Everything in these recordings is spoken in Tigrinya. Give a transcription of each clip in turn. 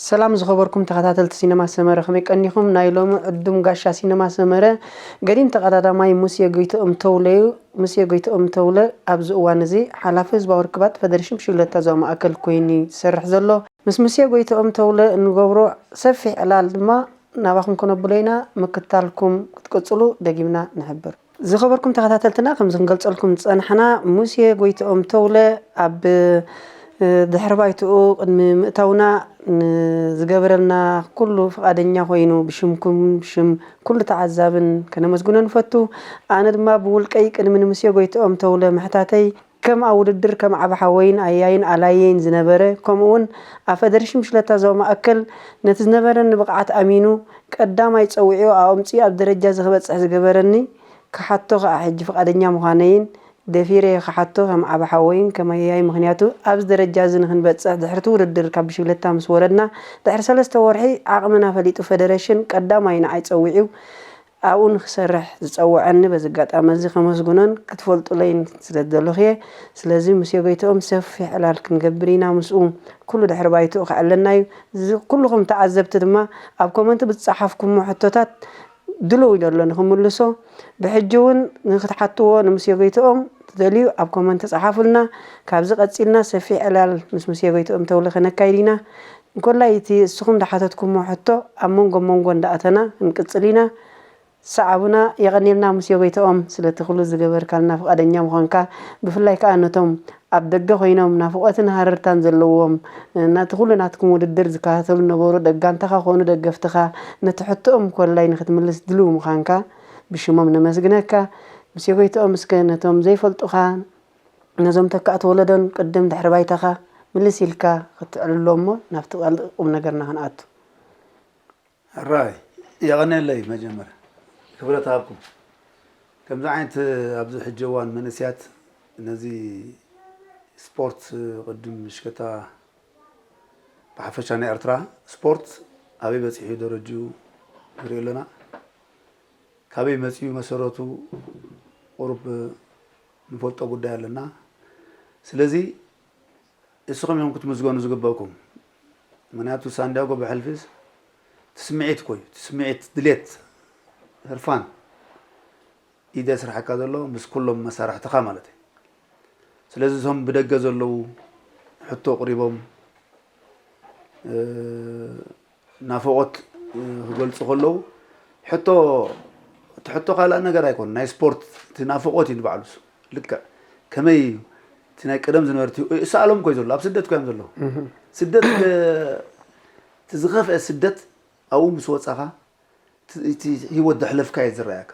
ሰላም ዝኸበርኩም ተኸታተልቲ ሲነማ ሰመረ፣ ከመይ ቀኒኹም? ናይ ሎሚ ዕዱም ጋሻ ሲነማ ሰመረ ገዲም ተቐዳዳማይ ሙሴ ጎይትኦም ተውለ እዩ። ሙሴ ጎይትኦም ተውለ ኣብዚ እዋን እዚ ሓላፊ ህዝባዊ ርክባት ፈደረሽን ብሽግለታ ዞባ ማእከል ኮይኑ እዩ ዝሰርሕ ዘሎ። ምስ ሙሴ ጎይትኦም ተውለ እንገብሮ ሰፊሕ ዕላል ድማ ናባኹም ከነብሎ ኢና። ምክታልኩም ክትቅጽሉ ደጊምና ንሕብር። ዝኸበርኩም ተኸታተልትና፣ ከምዚ ክንገልጸልኩም ዝጸናሕና፣ ሙሴ ጎይትኦም ተውለ ኣብ፣ እ፣ ድሕሪ ባይትኡ ቅድሚ ምእታውና ንዝገበረልና ኩሉ ፍቓደኛ ኮይኑ ብሽምኩም ብሽም ኩሉ ተዓዛብን ከነመስግኖ ንፈቱ። ኣነ ድማ ብውልቀይ ቅድሚ ንሙሴ ጎይትኦም ተውለ ምሕታተይ ከም ኣብ ውድድር ከም ዓቢ ሓወይን ኣያይን ኣላየይን ዝነበረ፣ ከምኡ እውን ኣብ ፈደረሽን ብሽለታ ዞባ ማእከል ነቲ ዝነበረኒ ብቕዓት ኣሚኑ ቀዳማይ ጸዊዑ ኣምጺኡ ኣብ ደረጃ እዚ ክበጽሕ ዝገበረኒ ክሓቶ ከኣ ሕጂ ፍቓደኛ ምዃነይን ደፊረ ክሓቶ ከም ዓቢ ሓወይን ከም ኣያይ፣ ምኽንያቱ ኣብዚ ደረጃ እዚ ንኽንበጽሕ ድሕርቲ ውድድር ካብ ብሽግለታ ምስ ወረድና ድሕሪ ሰለስተ ወርሒ ዓቕምና ፈሊጡ ፈደረሽን ቀዳማይ ንዓይ ጸዊዑ ኣብኡ ንክሰርሕ ዝጸወዐኒ በዚ ኣጋጣሚ እዚ ከመስግኖን ክትፈልጡለይን ስለ ዝደለኹ እየ። ስለዚ ሙሴ ጎይትኦም ሰፊሕ ዕላል ክንገብር ኢና። ምስኡ ኩሉ ድሕሪ ባይትኡ ክዕለና እዩ። እዚ ኩልኹም ተዓዘብቲ ድማ ኣብ ኮመንት ብዝጸሓፍኩሞ ሕቶታት ድሉው እዩ ዘሎ ንክምልሶ። ብሕጂ እውን ንክትሓትዎ ንሙሴ ጎይትኦም ትደልዩ ኣብ ኮመንት ጸሓፉልና። ካብዚ ቀጺልና ሰፊሕ ዕላል ምስ ሙሴ ጎይትኦም ተውለ ከነካይድ ኢና። እንኮላይ እቲ እስኹም ዝሓተትኩሞ ሕቶ ኣብ መንጎ መንጎ እንዳኣተና ክንቅጽል ኢና። ሰዓቡና፣ የቐንየልና ሙሴ ጎይትኦም ስለቲ ኩሉ ዝገበርካልና ፍቓደኛ ምዃንካ፣ ብፍላይ ከኣ ነቶም ኣብ ደገ ኮይኖም ናፍቖትን ሃረርታን ዘለዎም፣ ነቲ ኩሉ ናትኩም ውድድር ዝከታተሉ ነበሩ፣ ደጋንታኻ ኮኑ ደገፍትኻ፣ ነቲ ሕቶኦም ኮላይ ንክትምልስ ድሉው ምዃንካ ብሽሞም ነመስግነካ። ሙሴ ጎይትኦም፣ እስከ ነቶም ዘይፈልጡኻ፣ ነዞም ተካእቲ ወለዶን ቅድም ድሕሪ ባይታኻ ምልስ ኢልካ ክትዕልሎ እሞ ናብቲ ቃል ቁም ነገርና ክንኣቱ። ሕራይ፣ የቐንየለይ። መጀመርያ ክብረት ሃብኩም። ከምዚ ዓይነት ኣብዚ ሕጂ እዋን መንእስያት ነዚ ስፖርት፣ ቅድም ምሽከታ ብሓፈሻ ናይ ኤርትራ ስፖርት ኣበይ በጺሑ ደረጅኡ ንሪኦ ኣለና። ካበይ መጺኡ መሰረቱ ቁሩብ ንፈልጦ ጉዳይ ኣለና። ስለዚ እስኹም ኢኹም ክትምዝገኑ ዝግበእኩም። ምኽንያቱ ሳንዲያጎ ብሕልፊስ እቲ ስምዒት እኮ እዩ። እቲ ስምዒት፣ ድሌት፣ ህርፋን ኢደ ስራሕካ ዘሎ ምስ ኩሎም መሳርሕትኻ ማለት እዩ። ስለዚ እዞም ብደገ ዘለዉ ሕቶ ኣቕሪቦም፣ እ፣ ናፍቖት፣ እ፣ ክገልጹ ከለዉ፣ ሕቶ፣ እቲ ሕቶ ካልእ ነገር ኣይኮነን፣ ናይ ስፖርት እቲ ናፍቖት እዩ ንባዕሉ እሱ። ልክዕ ከመይ እዩ እቲ ናይ ቀደም ዝነበረ እቲ ይስኣሎም እኮ እዩ ዘሎ፣ ኣብ ስደት እኮ እዮም ዘለዉ። እህ። ስደት ከ-፣ እቲ ዝኸፍአ ስደት ኣብኡ ምስ ወጻኻ፣ እቲ፣ እቲ ህይወት ዘሕለፍካዮ ዝረኣየካ።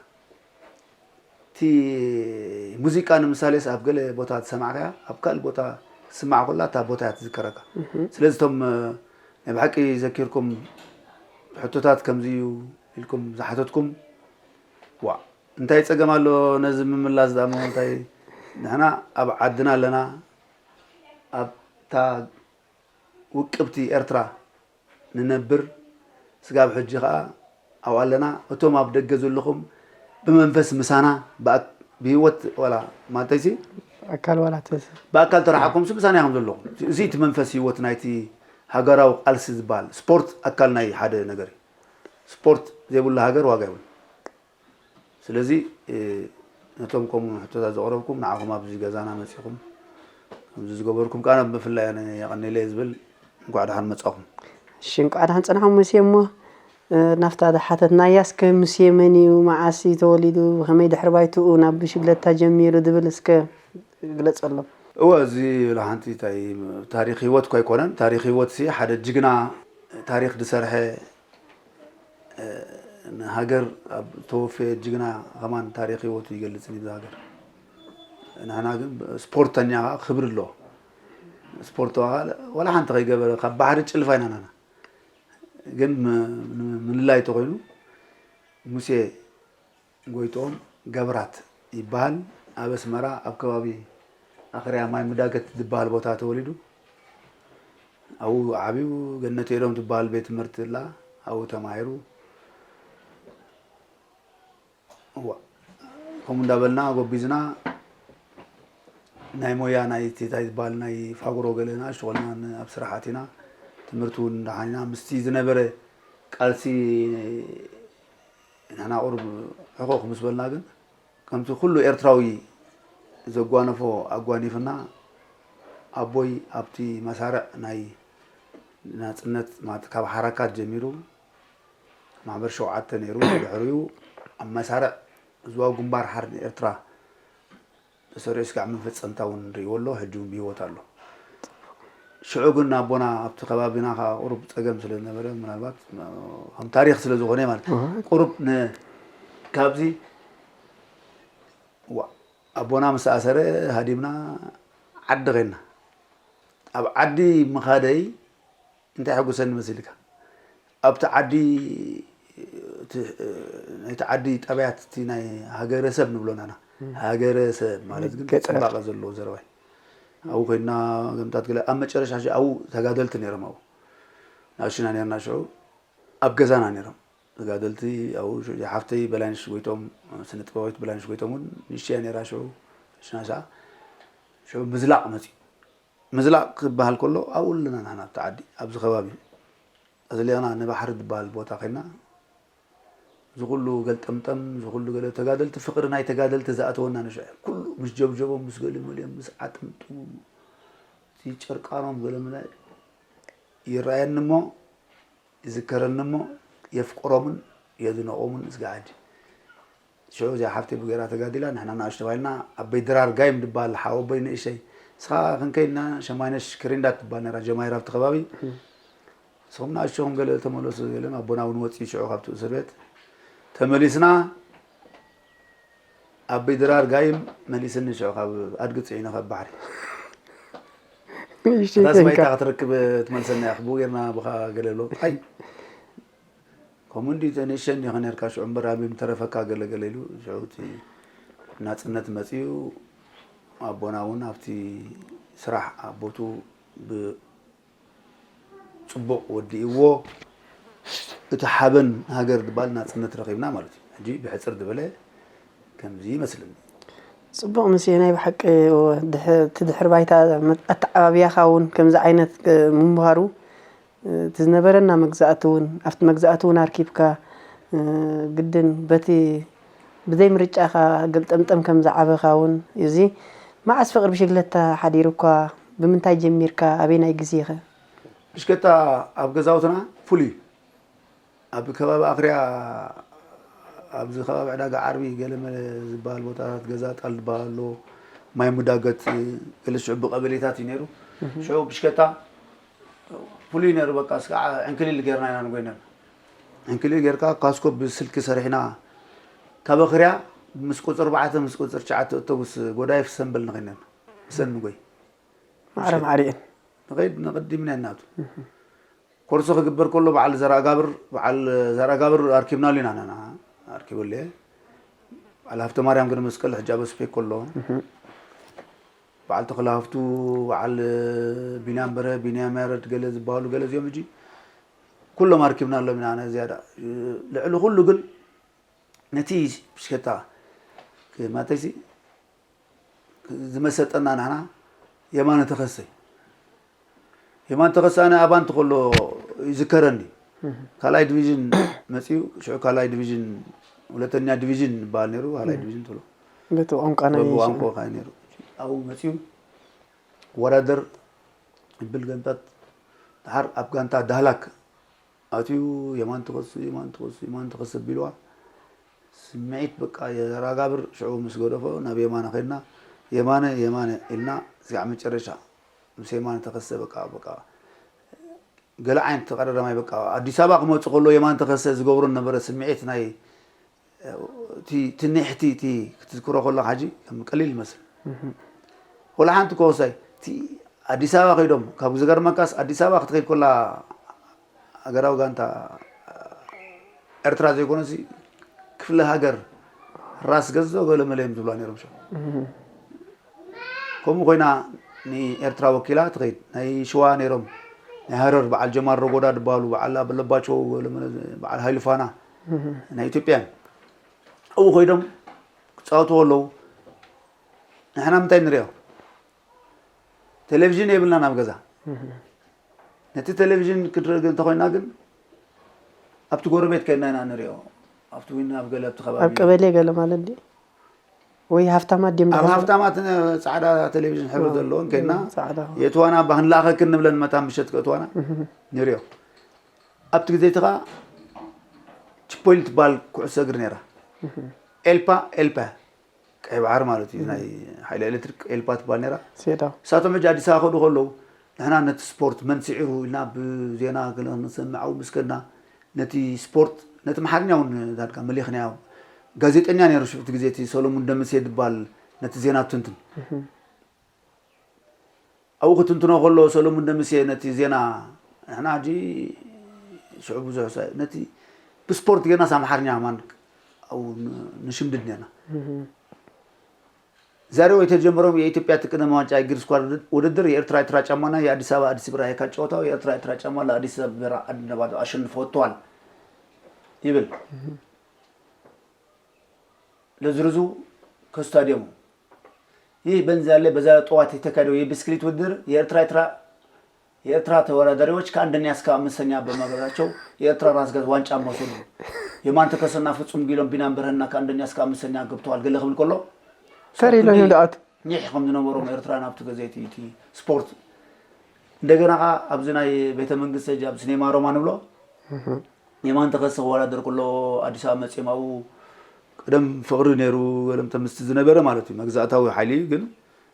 እቲ ሙዚቃ ንምሳሌስ ኣብ ገለ ቦታ ዝሰማዕካያ ኣብ ካልእ ቦታ ክትስማዕ ከላ እታ ቦታ እያ ትዝከረካ። እህ። ስለዚ እቶም፣ እ፣ ናይ ብሓቂ ዘኪርኩም ሕቶታት ከምዚ እዩ ኢልኩም ዝሓተትኩም፣ ዋእ፣ እንታይ ጸገም ኣሎ ነዚ ምምላስ ደኣ እሞ? እንታይ ንሕና ኣብ ዓድና ኣለና፣ ኣብታ ውቅብቲ ኤርትራ ንነብር፣ ስጋብ ሕጂ ኸኣ ኣብኡ ኣለና። እቶም ኣብ ደገ ዘለኹም ብመንፈስ ምሳና፣ ብኣክ-፣ ብህይወት ዋላ ማለተይሲ ኣካል ዋላ ተስ- ብኣካል ተረሓቕኩምሲ ምሳና ኢኹም ዘለኹም። እዚ እቲ መንፈስ ህይወት ናይቲ ሃገራዊ ቃልሲ ዝበሃል። ስፖርት ኣካል ናይ ሓደ ነገር እዩ። ስፖርት ዘይብሉ ሃገር ዋጋ የብሉን። ስለዚ፣ እ፣ ነቶም ከምኡ ሕቶታት ዘቕረብኩም፣ ንዓኹም ኣብዚ ገዛና መጺኹም ከምዚ ዝገበርኩም ከኣ ብፍላይ ኣነ የቐንየለይ ዝብል፣ እንኳዕ ደሓን መጻኹም። እሺ፣ እንኳዕ ደሓን ጸናሕኩም ሙሴ። እሞ፣ እ፣ ናብታ ዝሓተትናያ እስከ ሙሴ መን እዩ፣ መዓስ እዩ ተወሊዱ፣ ብኸመይ ድሕሪ ባይትኡ ናብ ብሽግለታ ጀሚሩ ዝብል እስከ ግለጸሎም። እወ፣ እዚ ኢሉ ሓንቲ እንታይ ታሪኽ ህይወት እኮ ኣይኮነን። ታሪኽ ህይወትሲ ሓደ ጅግና ታሪኽ ዝሰርሐ፣ እ፣ ንሃገር ኣብ ተወፈየ ጅግና ከማን ታሪኽ ህይወቱ ይገልጽ እዩ። ብዛ ሃገር ንሕና ግን ስፖርተኛ ከዓ ክብሪ ኣለዎ። ስፖርት ከዓ ዋላ ሓንቲ ከይገበረ ካብ ባሕሪ ጭልፋ ኢና ንሕና። ግን ም-፣ ም-፣ ምልላይ ተኮይኑ ሙሴ ጎይትኦም ገብራት ይበሃል። ኣብ ኣስመራ ኣብ ከባቢ ኣኽርያ ማይ ምዳገት ዝበሃል ቦታ ተወሊዱ። ኣብኡ ዓብዩ። ገነት ኤዶም ትበሃል ቤት ትምህርቲ ኣላ፣ ኣብኡ ተማሂሩ። እዋ፣ ከምኡ እንዳበልና ጎቢዝና ናይ ሞያ ናይ እቲ እንታይ ዝበሃል ናይ ፋጉሮ ገለ ንኣሽቱ ቆልና ን-፣ ኣብ ስራሕ ኣቲና። ትምህርቲ እውን ደሓን ኢና። ምስቲ ዝነበረ ቃልሲ ንሕና ቁሩብ ሕቆቕ ምስ በልና ግን ከምቲ ኩሉ ኤርትራዊ ዘጓነፎ ኣጓኒፍና ኣቦይ ኣብቲ መሳርዕ ናይ ናጽነት ማለት ካብ ሓራካት ጀሚሩ ማሕበር ሸውዓተ ነይሩ። ድሕሪኡ ኣብ መሳርዕ ህዝባዊ ግንባር ሓርነት ኤርትራ ተሰሪዑ ስጋዕ መፈጸምታ እውን ንርእይዎ ኣሎ። ሕጂ እውን ብህይወት ኣሎ። ሽዑ ግን ኣቦና ኣብቲ ከባቢና ከዓ ቁሩብ ጸገም ስለ ዝነበረ ምናልባት ከም ታሪኽ ስለ ዝኾነ ማለት እዩ። ቁሩብ ን- ካብዚ ዋ- ኣቦና ምስ ኣሰረ ሃዲምና ዓዲ ኸድና። ኣብ ዓዲ ምኻደይ እንታይ ሕጉሰኒ መሲልካ ኣብቲ ዓዲ ናይቲ ዓዲ ጠባያት እቲ ናይ ሃገረሰብ ንብሎ ናና ሃገረሰብ ማለት ግን ጽባቐ ዘለዎ ዘረባይ ኣብኡ ኮይና ገምታት ገለ ኣብ መጨረሻ ኣብኡ ተጋደልቲ ነይሮም ኣብኡ ናሽና ነርና ሽዑ ኣብ ገዛና ነይሮም ተጋደልቲ ኣብኡ ሓፍተይ በላይነሽ ጎይቶም ስነ ጥበባዊት በላይነሽ ጎይቶም እውን ንሽያ ነይራ ሽዑ ሽናሻ ሽዑ ምዝላቕ መፅዩ ምዝላቕ ክበሃል ከሎ ኣብኡ ኣለና ንሕና ኣብቲ ዓዲ ኣብዚ ከባቢ ኣዝሊቕና ንባሕሪ ዝበሃል ቦታ ኮይና ዝኩሉ ገልጠምጠም ዝኩሉ ገለ ተጋደልቲ ፍቅሪ ናይ ተጋደልቲ ዝኣተወና ንሽዑ ኩሉ ምስ ጀብጀቦም ምስ ገለመልዮም ምስ ዓጥምጡ እቲ ጨርቃኖም ገለመለ ይረኣየኒ እሞ ይዝከረኒ እሞ የፍቅሮምን የድንቆምን እስጋዓድ ሽዑ እዚኣ ሓፍተይ ብገይራ ተጋዲላ ንሕና ንኣሽቱ ባይልና ኣበይ ድራር ጋይም ድበሃል ሓወቦይ ንእሸይ ንስኻ ክንከይድና ሸማይነሽ ክሪንዳ ትበሃል ነራ ጀማይራ ኣብቲ ከባቢ ንስኹም ንኣሽቱኹም ገለ ተመለሱ ገለን ኣቦና እውን ወፂኡ ሽዑ ካብቲ እስር ቤት ተመሊስና ኣበይ ድራር ጋይም መሊስኒ ሽዑ ካብ ኣድጊ ፅዒነ ካብ ባሕሪ እታ ሰበይታ ክትረክብ ትመልሰና እያ ክብኡ ጌርና ብኻ ገለ ኣሎ ኣይ ከምኡ እንዲ ንእሸን ዲኻ ነርካ ሽዑ እምበር ኣበይ ምተረፈካ ገለ ገለ ኢሉ ሽዑ እቲ ናፅነት መፅኡ ኣቦና እውን ኣብቲ ስራሕ ኣቦቱ ብፅቡቕ ወዲእዎ እቲ ሓበን ሃገር ድባል ናፅነት ረኺብና ማለት እዩ ሕጂ ብሕፅር ዝበለ ከምዚ ይመስልኒ ፅቡቕ ምስ ናይ ብሓቂ እቲ ድሕር ባይታ ኣተዓባብያኻ እውን ከምዚ ዓይነት ምምሃሩ እቲ ዝነበረና መግዛእቲ እውን ኣብቲ መግዛእቲ እውን ኣርኪብካ ግድን በቲ ብዘይ ምርጫኻ ገልጠምጠም ከም ዝዓበኻ እውን እዚ መዓስ ፍቕሪ ብሽግለታ ሓዲሩኳ ብምንታይ ጀሚርካ ኣበይ ናይ ግዜኸ ብሽከታ ኣብ ገዛውትና ፍሉይ ኣብ ከባቢ ኣኽርያ ኣብዚ ከባቢ ዕዳጋ ዓርቢ ገለመለ ዝበሃል ቦታታት ገዛ ጣል ዝበሃል ኣሎ ማይ ሙዳገት ገለ ሽዑ ብቀበሌታት እዩ ነይሩ ሽዑ ብሽከታ ፍሉይ ነይሩ በቃ እስከ ዕንክሊል ጌርና ኢና ንጎይ ነርና ዕንክሊል ጌርካ ካስኮ ብስልኪ ሰሪሕና ካብ ኣኽርያ ምስ ቁፅሪ ኣርባዕተ ምስ ቁፅሪ ትሽዓተ ኣውቶቡስ ጎዳይፍ ሰንበል ንኸይድ ነርና ምሰን ንጎይ ማዕረ ማዕሪእን ንኸይድ ንቐዲምና እናቱ ኮርሶ ክግበር ከሎ በዓል ዘርኣጋብር በዓል ዘርኣጋብር ኣርኪብናሉ ኢና ነና ኣርኪበሉ እየ በዓል ሃፍተ ማርያም ግን መስቀል ሕጂ ኣብ ስፔክ ከሎ በዓል ተኽለ ሃፍቱ በዓል ቢንያም በረ ቢንያም ያረድ ገለ ዝበሃሉ ገለ እዚኦም እጂ ኩሎም ኣርኪብናሎም ኢና ዝያዳ ልዕሊ ኩሉ ግን ነቲ ብሽከታ ማለተይሲ ዝመሰጠና ንሕና የማነ ተኸሰ የማነ ተኸሰ ኣነ ኣባንቲ ከሎ ይዝከረኒ ካልኣይ ዲቪዥን መፅኡ ሽዑ ካልኣይ ዲቪዥን ሁለተኛ ዲቪዥን ይበሃል ነይሩ ካልኣይ ዲቪዥን ትብሎ በቲ ቋንቋ ናይ ቋንቋ ነይሩ ኣብኡ መፅኡ ወዳደር ይብል ገንታት ድሓር ኣብ ጋንታ ዳህላክ ኣትዩ የማን ትኸሱ የማን ትኸሱ የማን ትኸሱ ቢልዋ ስምዒት በቃ የራጋብር ሽዑ ምስ ገደፎ ናብ የማነ ከድና የማነ የማነ ኢልና ስጋዕ መጨረሻ ምስ የማነ ተኸሰ በቃ በቃ ገለ ዓይነት ተቀዳዳማይ በቃ ኣዲስ ኣበባ ክመፁ ከሎ የማን ተኸሰ ዝገብሮ ነበረ ስምዒት ናይ እቲ ትንሕቲ እቲ ክትዝክሮ ከለካ ሕጂ ከም ቀሊል ይመስል ወላ ሓንቲ ኮሳይ እቲ ኣዲስ ኣበባ ከይዶም ካብ ዝገርመካስ ኣዲስ ኣበባ ክትከይድ ከላ ሃገራዊ ጋንታ ኤርትራ ዘይኮነሲ ክፍለ ሃገር ራስ ገዞ ገለ መለ እዮም ዝብላ ነይሮም ሸው ከምኡ ኮይና ንኤርትራ ወኪላ ትኸይድ ናይ ሽዋ ነይሮም ናይ ሃረር በዓል ጀማል ረጎዳ ዝበሃሉ በዓል ኣለባቸው በዓል ሃይሉ ፋና ናይ ኢትዮጵያ ኣብኡ ኮይዶም ክፃወቱ ከለዉ ንሕና ምንታይ ንሪኦ ቴሌቪዥን የብልና ናብ ገዛ ነቲ ቴሌቪዥን ክንርኢ ግን እንተኾይና ግን ኣብቲ ጎረቤት ከይድና ኢና ንሪኦ። ኣብቲ ዊና ኣብ ገለ ኣብቲ ከባቢ ኣብ ቀበሌ ገለ ማለት ድዩ? ወይ ሃፍታማት ድዮም ኣብ ዝሕዝዎ? ሃፍታማት ነ- ፃዕዳ ቴሌቪዥን ሕብሪ ዘለዎን ከይድና ፃዕዳ። የእትዋና እባ ክንለኣኸክን ንብለን መታ ምሸት ከእትዋና ንሪኦ። ኣብቲ ግዜ እቲ ኸዓ ችፖይል ትበሃል ኩዕሶ እግሪ ነይራ። ኤልፓ ኤልፓ ቀይ ባሕሪ ማለት እዩ። ናይ ሓይሊ ኤሌክትሪክ ኤልፓ ትበሃል ነይራ። ሴዳ እሳቶም ሕጂ ኣዲስ ኣበባ ከዱ ከለዉ ንሕና ነቲ ስፖርት መን ስዒሩ ኢልና ብዜና ገለ ክንሰምዕ ኣብኡ ምስ ከድና ነቲ ስፖርት ነቲ ኣምሓርኛ እውን ዳርጋ መሊኽናዮ። ጋዜጠኛ ነይሩ ሽዑ እቲ ግዜ እቲ ሰሎሙን ደምሴ ዝበሃል ነቲ ዜና ትንትን ኣብኡ ክትንትኖ ከሎ ሰሎሙን ደምሴ ነቲ ዜና ንሕና ሕጂ ሽዑ ብዙሕ ሰብ ነቲ ብስፖርት ጌርናስ ኣምሓርኛ ከማን ኣብኡ ን- ንሽምድድ ነርና። ዛሬው የተጀመረው የኢትዮጵያ ቅደም ዋንጫ የእግር ኳስ ውድድር የኤርትራ ኤርትራ ጫማና የአዲስ አበባ አዲስ ብራ የካት ጨዋታው የኤርትራ ኤርትራ ጫማ ለአዲስ አበባ አንድ ለባዶ አሸንፎ ወጥተዋል ይብል። ለዝርዙ ከስታዲየሙ ይህ በእንዲህ ያለ በዛሬው ጠዋት የተካሄደው የብስክሌት ውድድር የኤርትራ ኤርትራ የኤርትራ ተወዳዳሪዎች ከአንደኛ እስከ አምስተኛ በመግባታቸው የኤርትራ ራስ ገዝ ዋንጫ መውሰዱ የማን ተከሰና ፍጹም ጊሎም ቢናም በርሀና ከአንደኛ እስከ አምስተኛ ገብተዋል ገለ ክብል ከሎ ተሪሎ ይውዳኣት ኒሕ ከም ዝነበሮም ኤርትራ ናብቲ ገዜ እቲ እቲ ስፖርት እንደገና ከዓ ኣብዚ ናይ ቤተ መንግስቲ ሕጂ ኣብ ሲኔማ ሮማ ንብሎ የማን ተኸሰ ክወዳደር ከሎ ኣዲስ ኣበባ መፅኦም ኣብኡ ቀደም ፍቕሪ ነይሩ ገለም ተምስቲ ዝነበረ ማለት እዩ መግዛእታዊ ሓይሊ ግን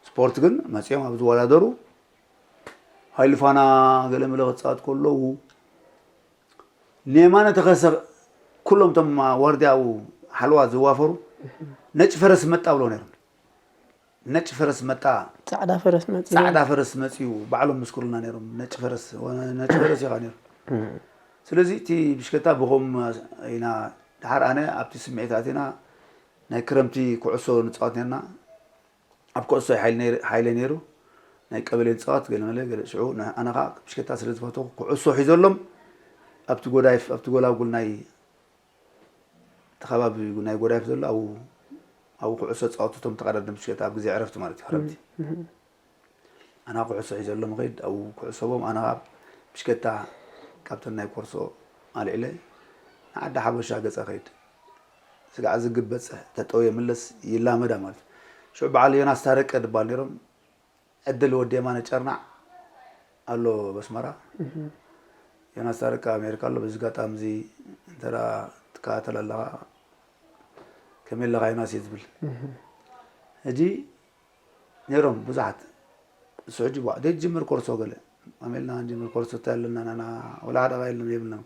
ስፖርት ግን መፅኦም ኣብ ዝወዳደሩ ሃይሊ ፋና ገለ መለ ክፃወት ከለዉ ንየማነ ተኸሰ ኩሎም ቶም ዋርድያኡ ሓለዋ ዝዋፈሩ ነጭ ፈረስ መጣ ብሎ ነይሮም ነጭ ፈረስ መጣ ፃዕዳ ፈረስ መፅእ ፃዕዳ ፈረስ መፅዩ ባዕሎም ምስክሩልና ነይሮም ነጭ ፈረስ ነጭ ፈረስ ኢኻ ነይሩ ስለዚ እቲ ብሽከታ ብኸም ኢና ድሓር ኣነ ኣብቲ ስምዒታት ኢና ናይ ክረምቲ ኩዕሶ ንፃወት ነርና ኣብ ኩዕሶ ሓይለ ነይሩ ናይ ቀበሌ ንፃወት ገለመለ ገለ ሽዑ ኣነ ከዓ ብሽከታ ስለ ዝፈተኹ ኩዕሶ ሒዘሎም ኣብቲ ጎዳይፍ ኣብቲ ጎላጉል ናይ እቲ ከባቢ ናይ ጎዳይፍ ዘሎ ኣብኡ ኣብኡ ኩዕሶ ፃወቱ እቶም ተቐዳደምቲ ሽከታ ኣብ ግዜ ዕረፍቲ ማለት እዩ ክረምቲ ኣና ኩዕሶ ሒዘሎም ኸይድ ኣብኡ ኩዕሶቦም ኣና ኣብ ብሽከታ ካብተን ናይ ኮርሶ ኣልዒለ ንዓዲ ሓበሻ ገፀ ኸይድ ስጋዕ ዝግብ በፅሕ ተጠውየ ምለስ ይላመዳ ማለት እዩ ሽዑ በዓል ዮናስ ታረቀ ድበሃል ነይሮም ዕድል ወዲ የማነ ጨርናዕ ኣሎ በስመራ ዮናስ ታረቀ ኣሜሪካ ኣሎ በዚ ጋጣሚ እዚ እንተ ትከታተል ኣለኻ ከመይ ኣለኻ ዮናስ እየ ዝብል ሕጂ ነይሮም ብዙሓት እሱ ሕጂ ቧዕ ዘይትጅምር ኮርሶ ገለ ኣሜልና ንጅምር ኮርሶ እንታይ ኣለና ናና ወላ ሓደ ቃ የለን የብልናን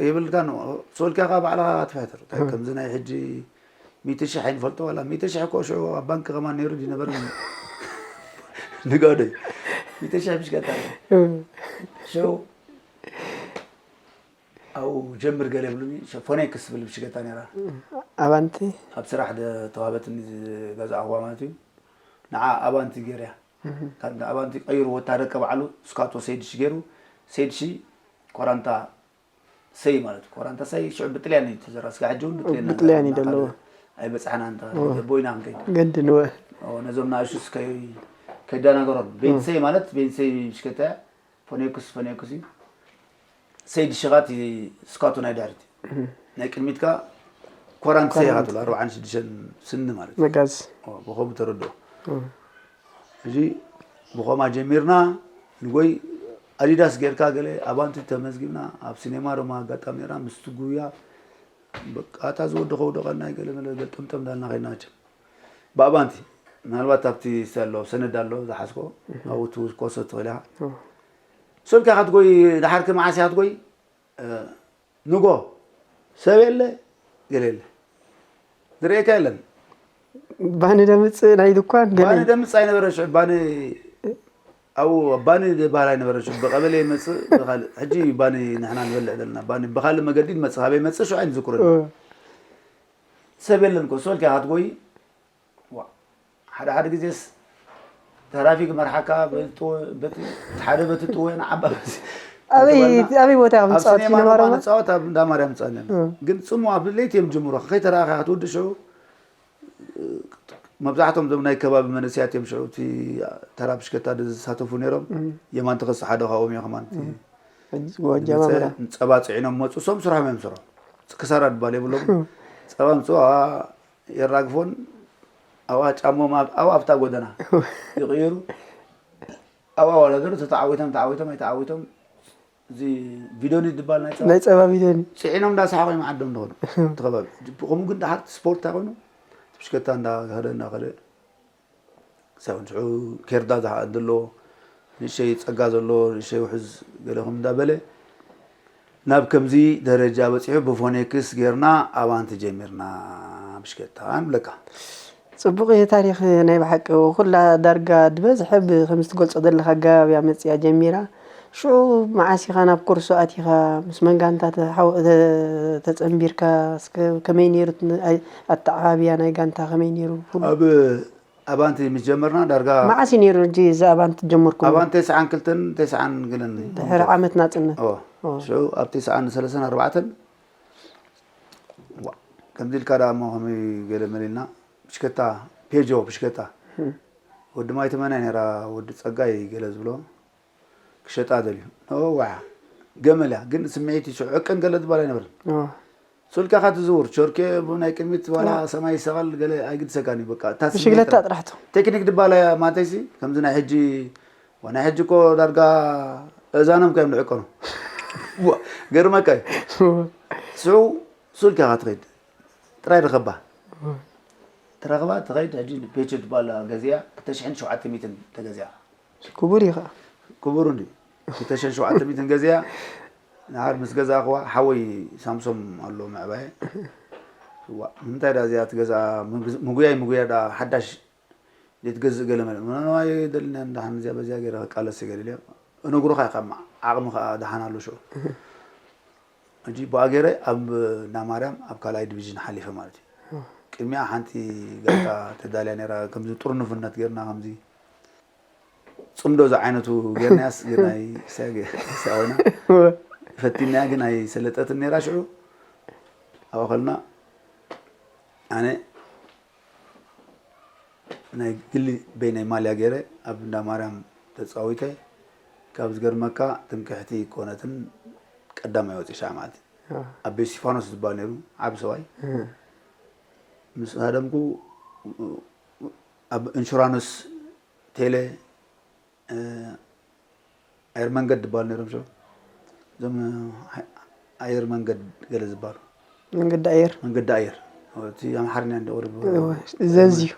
የብልካ ሶልካ ካ ባዕልካ ትፈጥር ከምዚ ናይ ሕጂ ሚእቲ ሽሕ ኣይንፈልጦ ዋላ ሚእቲ ሽሕ እኮ ሽዑ ኣብ ባንክ ከማን ነይሩ ድዩ ነበረ ንጋደይ ሚእቲ ሽሕ ብሽከታ ሽዑ ኣብኡ ጀምር ገለ ይብሉኒ ፎኔክስ ትብል ብሽገታ ነራ ኣባንቲ ኣብ ስራሕ ተዋህበትኒ ዝገዛእዋ ማለት እዩ ንዓ ኣባንቲ ገርያ ካብ ኣባንቲ ቀይሩ ወታደር ቀባዕሉ ስካቶ ሰይድሽ ገይሩ ሰይድሺ ኮራንታ ሰይ ማለት ኮራንታ ሰይ ሽዑ ብጥልያን እዩ ተዘራ ስጋ ሕጂ እውን ብጥልያን ብጥልያን እዩ ዘለዎ ኣይበፅሓና እንታ ቦይና ክንከይድ ገድንወ ነዞም ንኣሹስ ከይዳናገሮም ቤንሰይ ማለት ቤንሰይ ብሽከታ ፎኔክስ ፎኔክስ እዩ ሰይድ ሽኻት ስካቱ ናይ ድሕሪት ናይ ቅድሚትካ ኮራንት ሰይ ኢኻ ትብሎ ኣርባዓን ሽዱሽተን ስኒ ማለት እዩ መጋዝ ብኸምኡ ተረድኦ እዚ ብኸማ ጀሚርና ንጎይ ኣዲዳስ ጌርካ ገለ ኣባንቲ ተመዝጊብና ኣብ ሲኔማ ዶማ ኣጋጣሚ ነራ ምስቲ ጉያ በቃ እታ ዝወደኸ ውደቐና ገለ መለ ገልጠምጠም እንዳልና ከይድና መቸም ብኣባንቲ ምናልባት ኣብቲ ኣሎ ሰነድ ኣሎ ዝሓዝኮ ኣብኡ ትኮሶ ትኽእል ኢኻ ሶልካ ኢኻ ትጎይ ድሓር ከመዓስ ኢኻ ትጎይ ንጎ ሰብ የለ ገለ የለ ዝርእየካ የለን ባኒ ደምፅእ ናይ ድኳን ገለ ባኒ ደምፅ ኣይነበረ ሽዑ ባኒ ኣብኡ ባኒ ዝበሃል ኣይነበረ ሽዑ ብቀበሌ ይመፅእ ብካልእ ሕጂ ባኒ ንሕና ንበልዕ ዘለና ባኒ ብካልእ መገዲ ንመፅእ ካበይ መፅእ ሽዑ ኣይንዝክሮ ሰብ የለን ኮ ሶልካ ኢኻ ትጎይ ሓደ ሓደ ግዜስ ተራፊክ መርሓካ በቲ ሓደ በቲ ጥወ ንዓባ ኣበይ ኣበይ ቦታ ኢኹም ኣብ ትፃወት ሲኔማ ሲነማ ሮማ ሮማ ንፃወት ኣብ እንዳ ማርያም ንፃወት ነርና ግን ፅሙ ኣብ ለይቲ እዮም ጅምሮ ከይተረኣኻ ክትውድእ ሽዑ መብዛሕቶም እዞም ናይ ከባቢ መንእሰያት እዮም ሽዑ እቲ ተራ ብሽከታ ዝሳተፉ ነይሮም። የማን ተኸስተ ሓደ ካብኦም እዮ ከማን እቲ ሕጂ ጎጃማ ብላ ጸባ ጽዒኖም መፁ። እሶም ስርሖም እዮም ስርሖም። ክሳራ ድባል የብሎም። ጸባ ምፅኡ የራግፎን ኣብኣ ጫሞም ኣብኣ ኣብታ ጎደና ይቕይሩ። ኣብኣ ዋላደሩ ተተዓዊቶም ተዓዊቶም ኣይተዓዊቶም እዚ ቪዶኒ ድባል ናይ ጸባ ናይ ጸባ ቪደኒ ፅዒኖም እንዳሰሓቑ እዮም ዓዶም ንኸዱ። እቲ ከባቢ ከምኡ ግን ደሓር ስፖርት እንታይ ኮይኑ ብሽከታ እንዳኸደ እንዳኸደ ሳይሆን ሽዑ ኬርዳ ዝሓ- ዘለዎ ንእሸይ ጸጋ ዘለዎ ንእሸይ ውሕዝ ገለ ከም እንዳበለ ናብ ከምዚ ደረጃ በፂሑ ብፎኔክስ ጌርና ኣባንቲ ጀሚርና ብሽከታ ንብለካ። ጽቡቕ እዩ ታሪኽ ናይ ብሓቂ ኩላ ዳርጋ ድበዝሐ ብ- ከምዚ ትገልጾ ዘለኻ ኣገባብ እያ መጽያ ጀሚራ። ሽዑ መዓስ ኢኻ ናብ ኮርሶ ኣቲኻ ምስ መን ጋንታ ተሓው- ተ- ተጸንቢርካ እስከ ከመይ ነይሩ እቲ ን- ኣይ- ኣተዓባብያ ናይ ጋንታ ከመይ ነይሩ ኩሉ ኣብ ኣባንቲ ምስ ጀመርና ዳርጋ መዓስ እዩ ነይሩ እዚ ኣባንቲ ጀመርኩም ኣባንቲ ተስዓን ክልተን ተስዓን ገለን ድሕሪ ዓመት ናጽነት ሽዑ ኣብ ተስዓን ሰለስተን ኣርባዕተን ከምዚ ኢልካ ዳ እሞ ከመይ ገለ መሊልና ብሽከታ ፔጆ ብሽከታ ወዲ ማይ ተመናይ ነራ ወዲ ጸጋይ ገለ ዝብሎ ክሸጣ ደልዩ ንዋ ገመል እያ ግን ስምዒት እዩ ዕቅን ገለ ዝበሃል ኣይነበርን ስልካ ካ ትዝውር ቸርኬ ናይ ቅድሚት ዋላ ሰማይ ይሰቐል ገለ ኣይግድሰካን እዩ በቃ እታ ስምዒት ብሽግለታ ጥራሕቱ ቴክኒክ ድባል እያ ማለተይሲ ከምዚ ናይ ሕጂ ናይ ሕጂ እኮ ዳርጋ እዛኖም ከዮም ንዕቀኑ ገርመካ እዩ ስዑ ስልካ ካ ትኸይድ ጥራይ ረኸባ ትረኽባ ትኸይድ ሕጂ ፔች ትባል ገዚኣ ክልተ ሽሕን ሸውዓተ ሚእትን ተገዚኣ ክቡር እዩ ከዓ ክቡር እንዲ ክልተ ሽሕን ሸውዓተ ሚእትን ገዚኣ ንዓር ምስ ገዛእኽዋ ሓወይ ሳምሶም ኣሎ ምዕባየ ንምንታይ ዳ እዚኣ ትገዝኣ ምጉያይ ምጉያ ዳ ሓዳሽ ዘይትገዝእ ገለ መለ ንዋይ ደልና ዳሓን እዚኣ በዚኣ ገይረ ክቃለስ ገለ ኢለ እነግሩኻ ኢኻ ዓቕሚ ከዓ ደሓን ኣሎ ሽዑ ሕጂ ብኣ ገይረ ኣብ እንዳ ማርያም ኣብ ካልኣይ ዲቪዥን ሓሊፈ ማለት እዩ ቅድሚያ ሓንቲ ጋንታ ተዳልያ ነራ ከምዚ ጥርኑፍነት ገርና ከምዚ ፅምዶ ዝዓይነቱ ገርናያስ ግናይ ሳወና ፈቲናያ ግን ኣይሰለጠትን ነራ ሽዑ ኣብኣ ከልና ኣነ ናይ ግሊ በይነይ ማልያ ገይረ ኣብ እንዳ ማርያም ተፃዊተ ካብ ዝገርመካ ትምክሕቲ ኮነትን ቀዳማይ ወፂ ሻዕ ማለት ኣብ ቤት ሲፋኖስ ዝበሃል ነይሩ ዓብ ሰብኣይ ምስ ሃደምኩ ኣብ ኢንሹራንስ ቴሌ ኣየር መንገድ ዝበሃሉ ነይሮም ሽዑ እዞም ኣየር መንገድ ገለ ዝበሃሉ መንገዲ ኣየር መንገዲ ኣየር እቲ ኣምሓርኛ እንደ ወርብ ዘዝዩ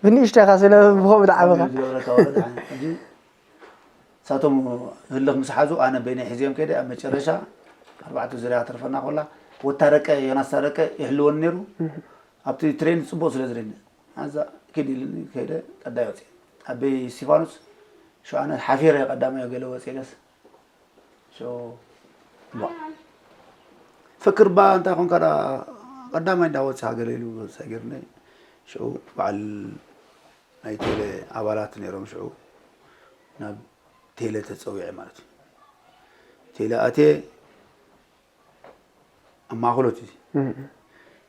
ብንእሽተኻ ስለ ብኸምኡ ዝዓበኻ ሳቶም ህልኽ ምስ ሓዙ ኣነ በይነይ ሒዝዮም ከይደ ኣብ መጨረሻ ኣርባዕተ ዙርያ ክትርፈና ኮላ ወታረቀ ዮናስ ታረቀ ይሕልወኒ ነይሩ ኣብቲ ትሬን ፅቡቅ ስለ ዝረኒ ኣዛ ኪድ ኢልኒ ከይደ ቀዳይ ወፅየ ኣበይ እስቲፋኖስ ሸዓነ ሓፊረ ቀዳማዮ ገለ ወፅለስ ፍክር ባ እንታይ ኮንካ ዳ ቀዳማይ እንዳወፅኻ ገለ ኢሉ ሰጊርኒ ሽዑ በዓል ናይ ቴሌ ኣባላት ነይሮም ሽዑ ናብ ቴሌ ተፀዊዐ ማለት እዩ ቴሌ ኣቴ ኣብ ማእኸሎት እዩ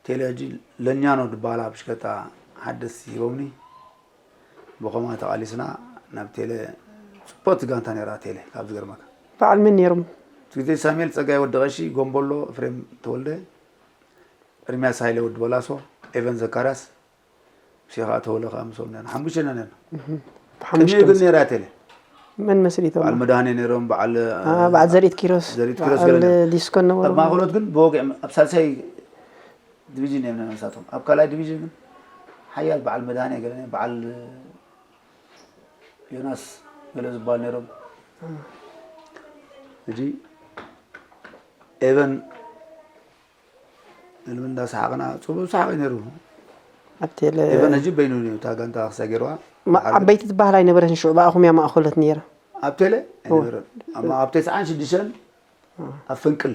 ቴሌ ሕጂ ለኛኖ ድበሃላ ብሽከታ ሓደስቲ ሂቦምኒ ብኸማ ተቓሊስና ናብ ቴሌ ፅቡቅቲ ጋንታ ነይራ ቴሌ ካብ ዝገርመካ በዓል መን ነይሮም እቲ ግዜ ሳሙኤል ፀጋይ ወዲ ቀሺ ጎምቦሎ ፍሬም ተወልደ ኤርሚያስ ሃይለ ወዲ በላሶ ኤቨን ዘካርያስ ሙሴ ከዓ ተወለ ከዓ ምስኦም ነርና ሓሙሽተ ኢና ነርና ቅድሚኡ ግን ነይራ ቴሌ መን መስሪቶም በዓል መድሃኔ ነይሮም በዓል በዓል ዘርኢት ኪሮስ ዘርኢት ኪሮስ በዓል ገለ ዲስኮ ነበሩ ኣብ ማእኸሎት ግን ብወግዒ ኣብ ሳልሳይ ዲቪዥን እዮም ነሳቶም ኣብ ካልኣይ ዲቪዥን ግን ሓያል በዓል መድሃኔ ገለ በዓል ዮናስ ገለ ዝበሃል ነይሮም ሕጂ ኤቨን ንልሚ እንዳሰሓቕና ፅቡቅ ሰሓቂ ነይሩ ኣብ ቴለ ኤቨን ሕጂ በይኑ እዩ እታ ጋንታ ክሳጊርዋ ዓበይቲ ትበሃል ኣይነበረትን ሽዑ ብኣኹም እያ ማእኸሎት ነይራ ኣብ ቴለ ኣይነበረን ኣብ ተስዓን ሽዱሽተን ኣብ ፍንቅል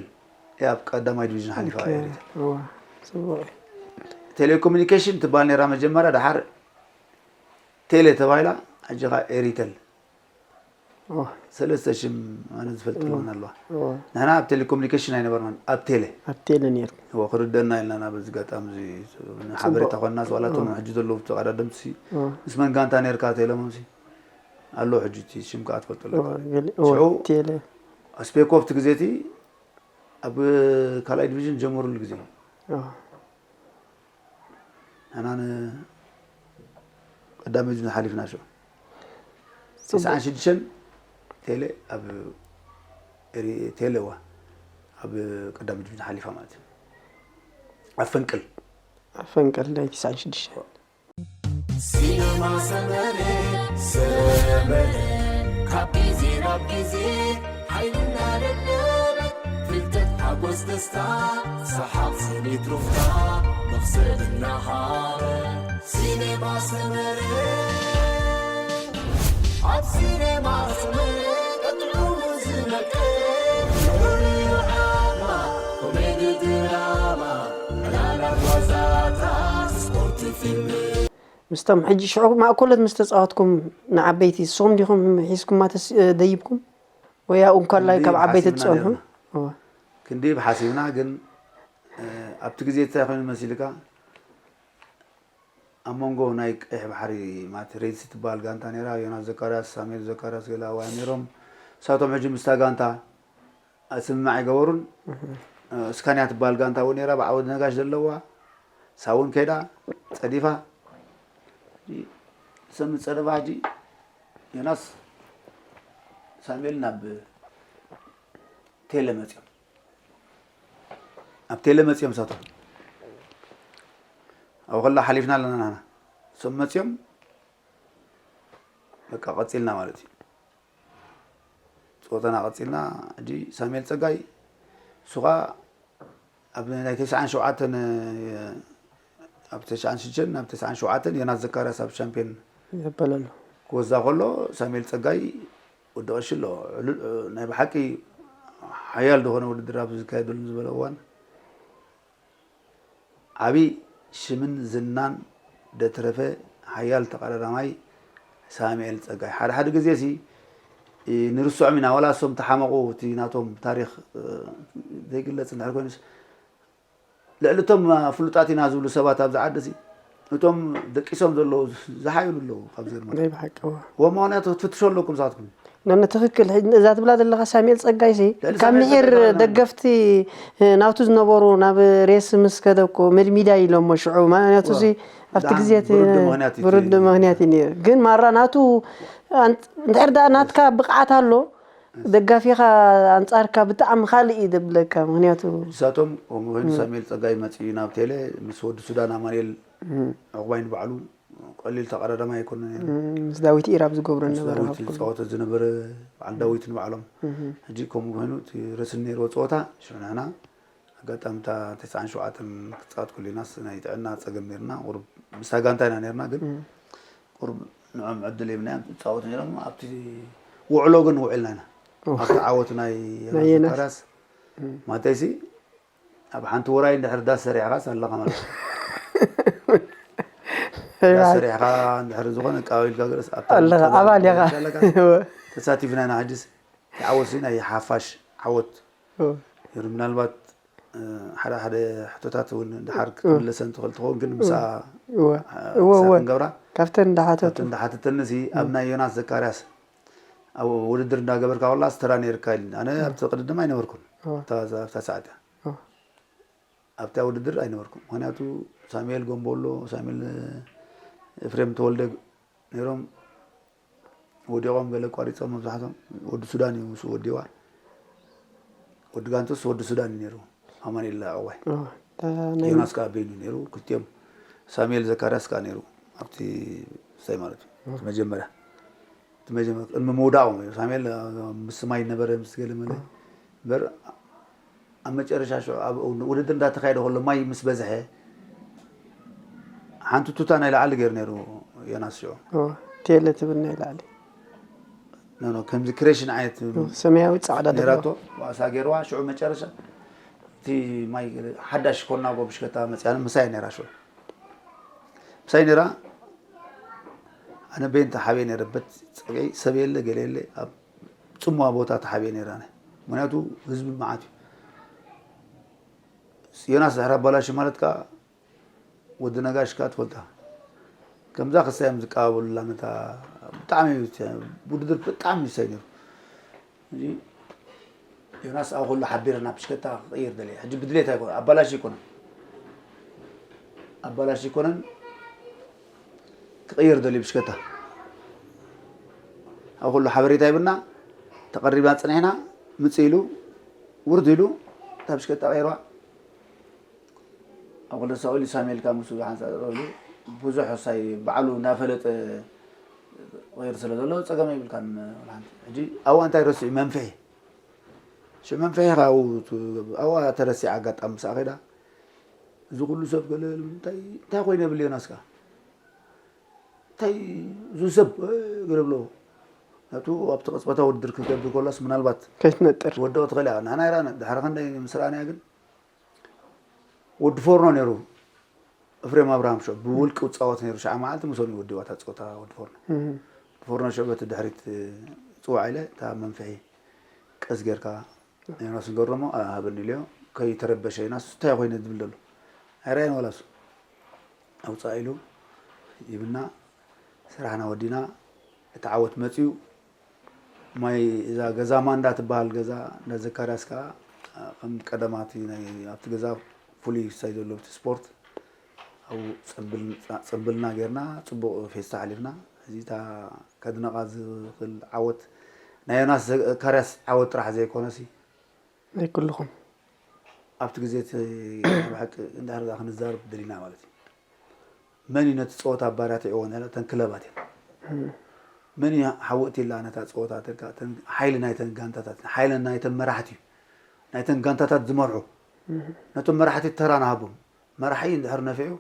እያ ኣብ ቀዳማይ ዲቪዥን ሓሊፋ ኤሪተል እዋ፣ ጽቡቕ እዩ። ቴሌኮሙኒኬሽን ትበሃል ነይራ መጀመርያ ድሓር ቴሌ ተባሂላ ሕጂ ኸዓ ኤሪተል ኦ፣ ሰለስተ ሽም ኣነ ዝፈልጠለን ኣለዋ። ኦ፣ ንሕና ኣብ ቴሌኮሙኒኬሽን ኣይነበርናን፣ ኣብ ቴሌ ኣብ ቴሌ ነይርኩም። እዎ፣ ክርደና ኢልና ናብ በዚ ጋጣሚ እዚ ሓበሬታ ኮንና ዋላቶም ሕጂ ዘለዉ ተቐዳደምቲ ኦ፣ ምስ መን ጋንታ ነርካ ተኢሎምሲ ኣሎ። ሕጂ እቲ ሽም ከዓ ትፈልጠሉ ኦ፣ ገሊ- ኦ፣ ሽዑ ቴሌ ኣስፔኮ ኣብቲ ግዜ እቲ ኣብ ካልኣይ ዲቪዥን ጀመሩሉ ግዜ እዩ። ኦ፣ ንሕና ንቀዳመ ዲቪዥን ሓሊፍና ሽዑ ጽቡቅ። ተስዓን ሽዱሽተን ቴሌ ኣብ ኤሪ- ቴሌ እዋ ኣብ ቀዳመ ዲቪዥን ሓሊፋ ማለት እዩ። ኣብ ፈንቅል ፈንቅል ናይ ተስዓን ሽዱሽተ ሲነማ ሰመረ ሰመረ ካብ ግዜ ናብ ግዜ ሓይልና ደለበ ፍልጠት ሓጎስ ደስታ ሰሓቕ ስኒት ሩፍታ መኽሰብ እናሃበ ሲነማ ሰመረ ኣብ ሲነማ ሰመረ ቀጥዑ ዝነቀ ፍሉይ ዓማ ኮሜዲ ድራማ ዕላላት ዋዛታት ስፖርት ፊልም ምስቶም ሕጂ ሽዑ ማእኮለት ምስ ተፃወትኩም ንዓበይቲ ንስኹም ዲኹም ሒዝኩማ ተስ- ደይብኩም ወይ ኣብኡ እንከላይ ክንዲ ካብ ዓበይቲ ሓሲብና ትፀንሑ? ነርና። እወ። ክንዲ ብሓሲብና ግን እ፣ ኣብቲ ግዜ እንታይ ኮይኑ መሲልካ ኣብ መንጎ ናይ ቀይሕ ባሕሪ ማለት ሬድሲ ትበሃል ጋንታ ነራ ዮናስ ዘካርያስ ሳሙኤል ዘካርያስ ገለ ኣዋያ ነይሮም። እሳቶም ሕጂ ምስታ ጋንታ ስምማዕ ኣይገበሩን። እ፣ እስካንያ ትበሃል ጋንታ እውን ነራ ብዓወት ነጋሽ ዘለዋ ሳውን ከይዳ ፀዲፋ ሰም ፀደፋ ሕጂ ዮናስ ሳሙኤል ናብ ቴለ መፅኦም ኣብ ቴለ መፅኦም እሳቶም ኣብኡ ከላ ሓሊፍና ኣለና ናና እሶም መፅኦም በቃ ቀፂልና ማለት እዩ። ፀወታና ቀፂልና ሕጂ ሳሙኤል ፀጋይ እሱ ከዓ ኣብ ናይ ተስዓን ሸውዓተን ኣብ ተስዓን ሽዱሽተን ናብ ተስዓን ሸውዓተን ዮናስ ዘካርያስ ኣብ ሻምፒዮን ዘበለሉ ክወዛ ከሎ ሳሙኤል ፀጋይ ወዲ ቀሺ ኣሎ ዕሉ- ናይ ብሓቂ ሓያል ዝኾነ ውድድር ኣብ ዝካየደሉ ዝበለ እዋን ዓብዪ ሽምን ዝናን ደትረፈ ሓያል ተቐዳዳማይ ሳሙኤል ፀጋይ ሓደ ሓደ ግዜ ሲ ንርስዖም ኢና ዋላ እሶም ተሓመቑ እቲ ናቶም ታሪክ ዘይግለፅ እንድሕር ኮይኑስ ልዕሊ እቶም ፍሉጣት ኢና ዝብሉ ሰባት ኣብዚ ዓዲ ሲ እቶም ደቂሶም ዘለዉ ዝሓይሉ ኣለዉ ካብ ዘርማ ናይ ብሓቂ እዋ ወ ምክንያቱ ክትፍትሾ ኣለኩም ንሳትኩም ነነ ትኽክል ሕጂ እዛ ትብላ ዘለኻ ሳሙኤል ፀጋይ ሲ ልዕሊ ካብ ሳሙኤል ምሒር ፀጋይ ደገፍቲ ናቱ ዝነበሩ ናብ ሬስ ምስ ከደኮ መድሚዳ ኢሎሞ ሽዑ ምክንያቱ ሲ ኣብቲ ደሓን ግዜ እቲ ብርዲ ምኽንያት እዩ እቲ ብርዲ ምኽንያት እዩ ነይሩ ግን ማራ ናቱ ኣን- እንድሕር ደኣ ናትካ ብቕዓት ኣሎ ደጋፊኻ ኣንጻርካ ብጣዕሚ ካልእ እዩ ዘብለካ ምክንያቱ ንሳቶም ከምኡ ኮይኑ ሳሙኤል ፀጋይ መፅኡ ናብ ቴሌ ምስ ወዲ ሱዳን ኣማኑኤል ዕቑባይ ንባዕሉ ቀሊል ተቐዳዳማይ ኣይኮነ ነይሩ ምስ ዳዊት ኢራብ ዝገብሮ ምስ ነበረ ዳዊት ካብ ዝፃወተ ዝነበረ በዓል ዳዊት ንባዕሎም ሕጂ ከምኡ ኮይኑ እቲ ረስን ነይርዎ ፀወታ ሽዑ ንሕና ኣጋጣሚ እታ ተስዓን ሸውዓተን ክፃወት ኩሉ ኢናስ ናይ ጥዕና ፀገም ነርና ቁሩብ ምስታ ጋንታ ኢና ነርና ግን ቁሩብ ንዖም ዕድል የብናዮም ትፃወቱ ነይሮም ኣብቲ ውዕሎ ግን ውዒልና ኢና ኣብቲ ዓወት ናይ ናይ ዮናስ ዮናስ። ዘካርያስ ማለተይሲ ኣብ ሓንቲ ውራይ እንድሕር ዳስ ሰሪሕኻስ ኣለኻ ማለት እዩ። ዳስ ሰሪሕኻ እንድሕር ዝኾነ ኣቀባቢልካ ገለስ ኣብታ ኣለኻ ኣባል ኢኻ ኣለካ ተሳቲፍና ኢና ሕጅስ ይዓወት ናይ ሓፋሽ ዓወት ነይሩ ምናልባት ሓደ ሓደ ሕቶታት እውን ድሓር ክትምለሰን ትኽእል ትኸውን ግን ምሳ እወ እወ እወ ክንገብራ ካብተን እንዳሓተቱ ካብቲ እንዳሓተተኒ ሲ ኣብ ናይ ዮናስ ዘካርያስ ኣብ ውድድር እንዳገበርካ ወላ ስተራ ነይርካ ኢል ኣነ ኣብቲ ቅድድም ኣይነበርኩን ኣብታ ሰዓት እያ ኣብታ ውድድር ኣይነበርኩም ምክንያቱ ሳሙኤል ጎንቦሎ ሳሙኤል ኤፍሬም ተወልደ ነይሮም ወዲቖም ገለ ኣቋሪፆም መብዛሕቶም ወዲ ሱዳን እዩ ምስ ወዲዋ ወዲ ጋንቶስ ወዲ ሱዳን እዩ ነይሩ ኣማኒኤል ኣዋይ ዮናስ ከዓ ቤኑ ነይሩ ክልቲኦም ሳሙኤል ዘካርያስ ከዓ ነይሩ ኣብቲ ስታይ ማለት እዩ እቲ መጀመርያ እቲ መጀመርያ ቅድሚ ምውዳቖም እዩ ሳሙኤል ምስ ማይ ነበረ ምስ ገለ መለ እምበር ኣብ መጨረሻ ሽዑ ኣብ ውድድር እንዳተካየደ ከሎ ማይ ምስ በዝሐ ሓንቲ ቱታ ናይ ላዕሊ ገይሩ ነይሩ ዮናስ ሽዑ ቴለ ትብል ናይ ላዕሊ ኖ ኖ ከምዚ ክሬሽን ዓይነት ሰማያዊ ጻዕዳ ነራቶ ዋሳ ገይርዋ ሽዑ መጨረሻ እቲ ማይ ሓዳሽ ኮና ጎ ብሽከታ መፅያነ ምሳይ ነራ ሽዑ ምሳይ ነራ ኣነ ቤንተ ሓበይ ነረበት ፀገይ ሰብ የለ ገለ የለ ኣብ ጽምዋ ቦታ ተሓቢኤ ነይራነ። ምኽንያቱ ህዝቢ መዓት እዩ። ዮናስ ድሕሪ ኣባላሽ ማለት ከኣ ወዲ ነጋሽ ከኣ ትፈልጣ። ከምዛ ክሳዮም ዝቀባበሉላ ነታ ብጣዕሚ እዩ ውድድር ብጣዕሚ ይሳይ ነይሩ። ሕጂ ዮናስ ኣብ ኩሉ ሓቢርና ብሽከታ ክቕይር ደልየ። ሕጂ ብድሌት ኣይኮነ፣ ኣባላሽ ኣይኮነን። ኣባላሽ ኣይኮነን። ክቕይር ደልዩ ብሽከታ። ኣብ ኩሉ ሓበሬታ ይብና። ተቐሪብና ጽኒሕና። ምጽእ ኢሉ፣ ውርድ ኢሉ፣ እታ ብሽከታ ቀይርዋ። ኣብ ክልተ ሰው ኢሉ ሳሙኤል ካብ ምስኡ ሓንሳእ ኢሉ ብዙሕ ሳይ ባዕሉ እናፈለጠ ይቕይር ስለ ዘሎ ጸገም የብልካን። ወላ ሓንቲ። ሕጂ ኣብኡ እንታይ ረሲዑ? መንፍሒ። ሽዑ መንፍሒ ካብኡ ቱ-፣ ኣብኣ ተረሲዐ ኣጋጣሚ ምስኣ ከይዳ። እዚ ኩሉ ሰብ ገለ እንታይ፣ እንታይ ኮይነ ይብል ዮናስ ከኣ። እንታይ እዚ ሰብ፣ እ፣ ገለ ብሎ። ናቱ ኣብቲ ቅጽበታዊ ውድድር ክገብር ከሎስ ምናልባት ከይትነጥር። ትወድቕ ትኽእል እያ። ንሕና ኢራን ድሕሪ ክንደይ ምስ ረኣናያ ግን ወዲ ፎርኖ ነይሩ። እፍሬም ኣብርሃም ሸው ብውልቂ ውጻወት ነይሩ። ሸዓ መዓልቲ ምስኦም ይወዲዋ እታ ጸወታ ወዲ ፎርኖ። እህ። ወዲ ፎርኖ ሸው በቲ ድሕሪት፣ እ፣ ጽዋዕ ኢለ እታ መንፍሒ ቀስ ጌርካ ዮናስ ንገሮሞ፣ እ፣ ሃበኒ ኢለዮ። ከይተረበሸ ዮናስ እንታይ ኮይነ ዝብል ዘሎ። ኣይረኣየን ዋላ እሱ። ኣውጻእ ኢሉ ይብና። ስራሕና ወዲና። እቲ ዓወት መጺኡ። ማይ እዛ ገዛ ማንዳ ትበሃል ገዛ እንዳ ዘካርያስ ከኣ፣ እ፣ ከም ቀደማቲ ናይ ኣብቲ ገዛ ፍሉይ ሳይ ዘሎ እቲ ስፖርት ኣብኡ ጽምብል-፣ ጽምብልና ጌርና ጽቡቕ ፌስታ ኣሕሊፍና። እዚ እታ ከድነቓ ዝኽእል ዓወት ናይ ዮናስ ዘካርያስ ዓወት ጥራሕ ዘይኮነሲ ናይ ኩልኹም። ኣብቲ ግዜ እቲ ብሓቂ እንድሕር ደኣ ክንዛረብ ደሊና ማለት እዩ። መን እዩ ነቲ ጸወታ ኣባራቲዕዎ ነይረ? እተን ክለባት እየን። እም። መን እዩ ሓወእቲ ኢላ ነታ ጸወታ ተልካ፣ እተን ሓይሊ ናይተን ጋንታታት፣ ሓይሊ ናይተን መራሕቲ እዩ። ናይተን ጋንታታት ዝመርሑ። እም። ነቶም መራሕቲ ተራ ንሃቦም። መራሒ እንድሕር ነፊዑ፣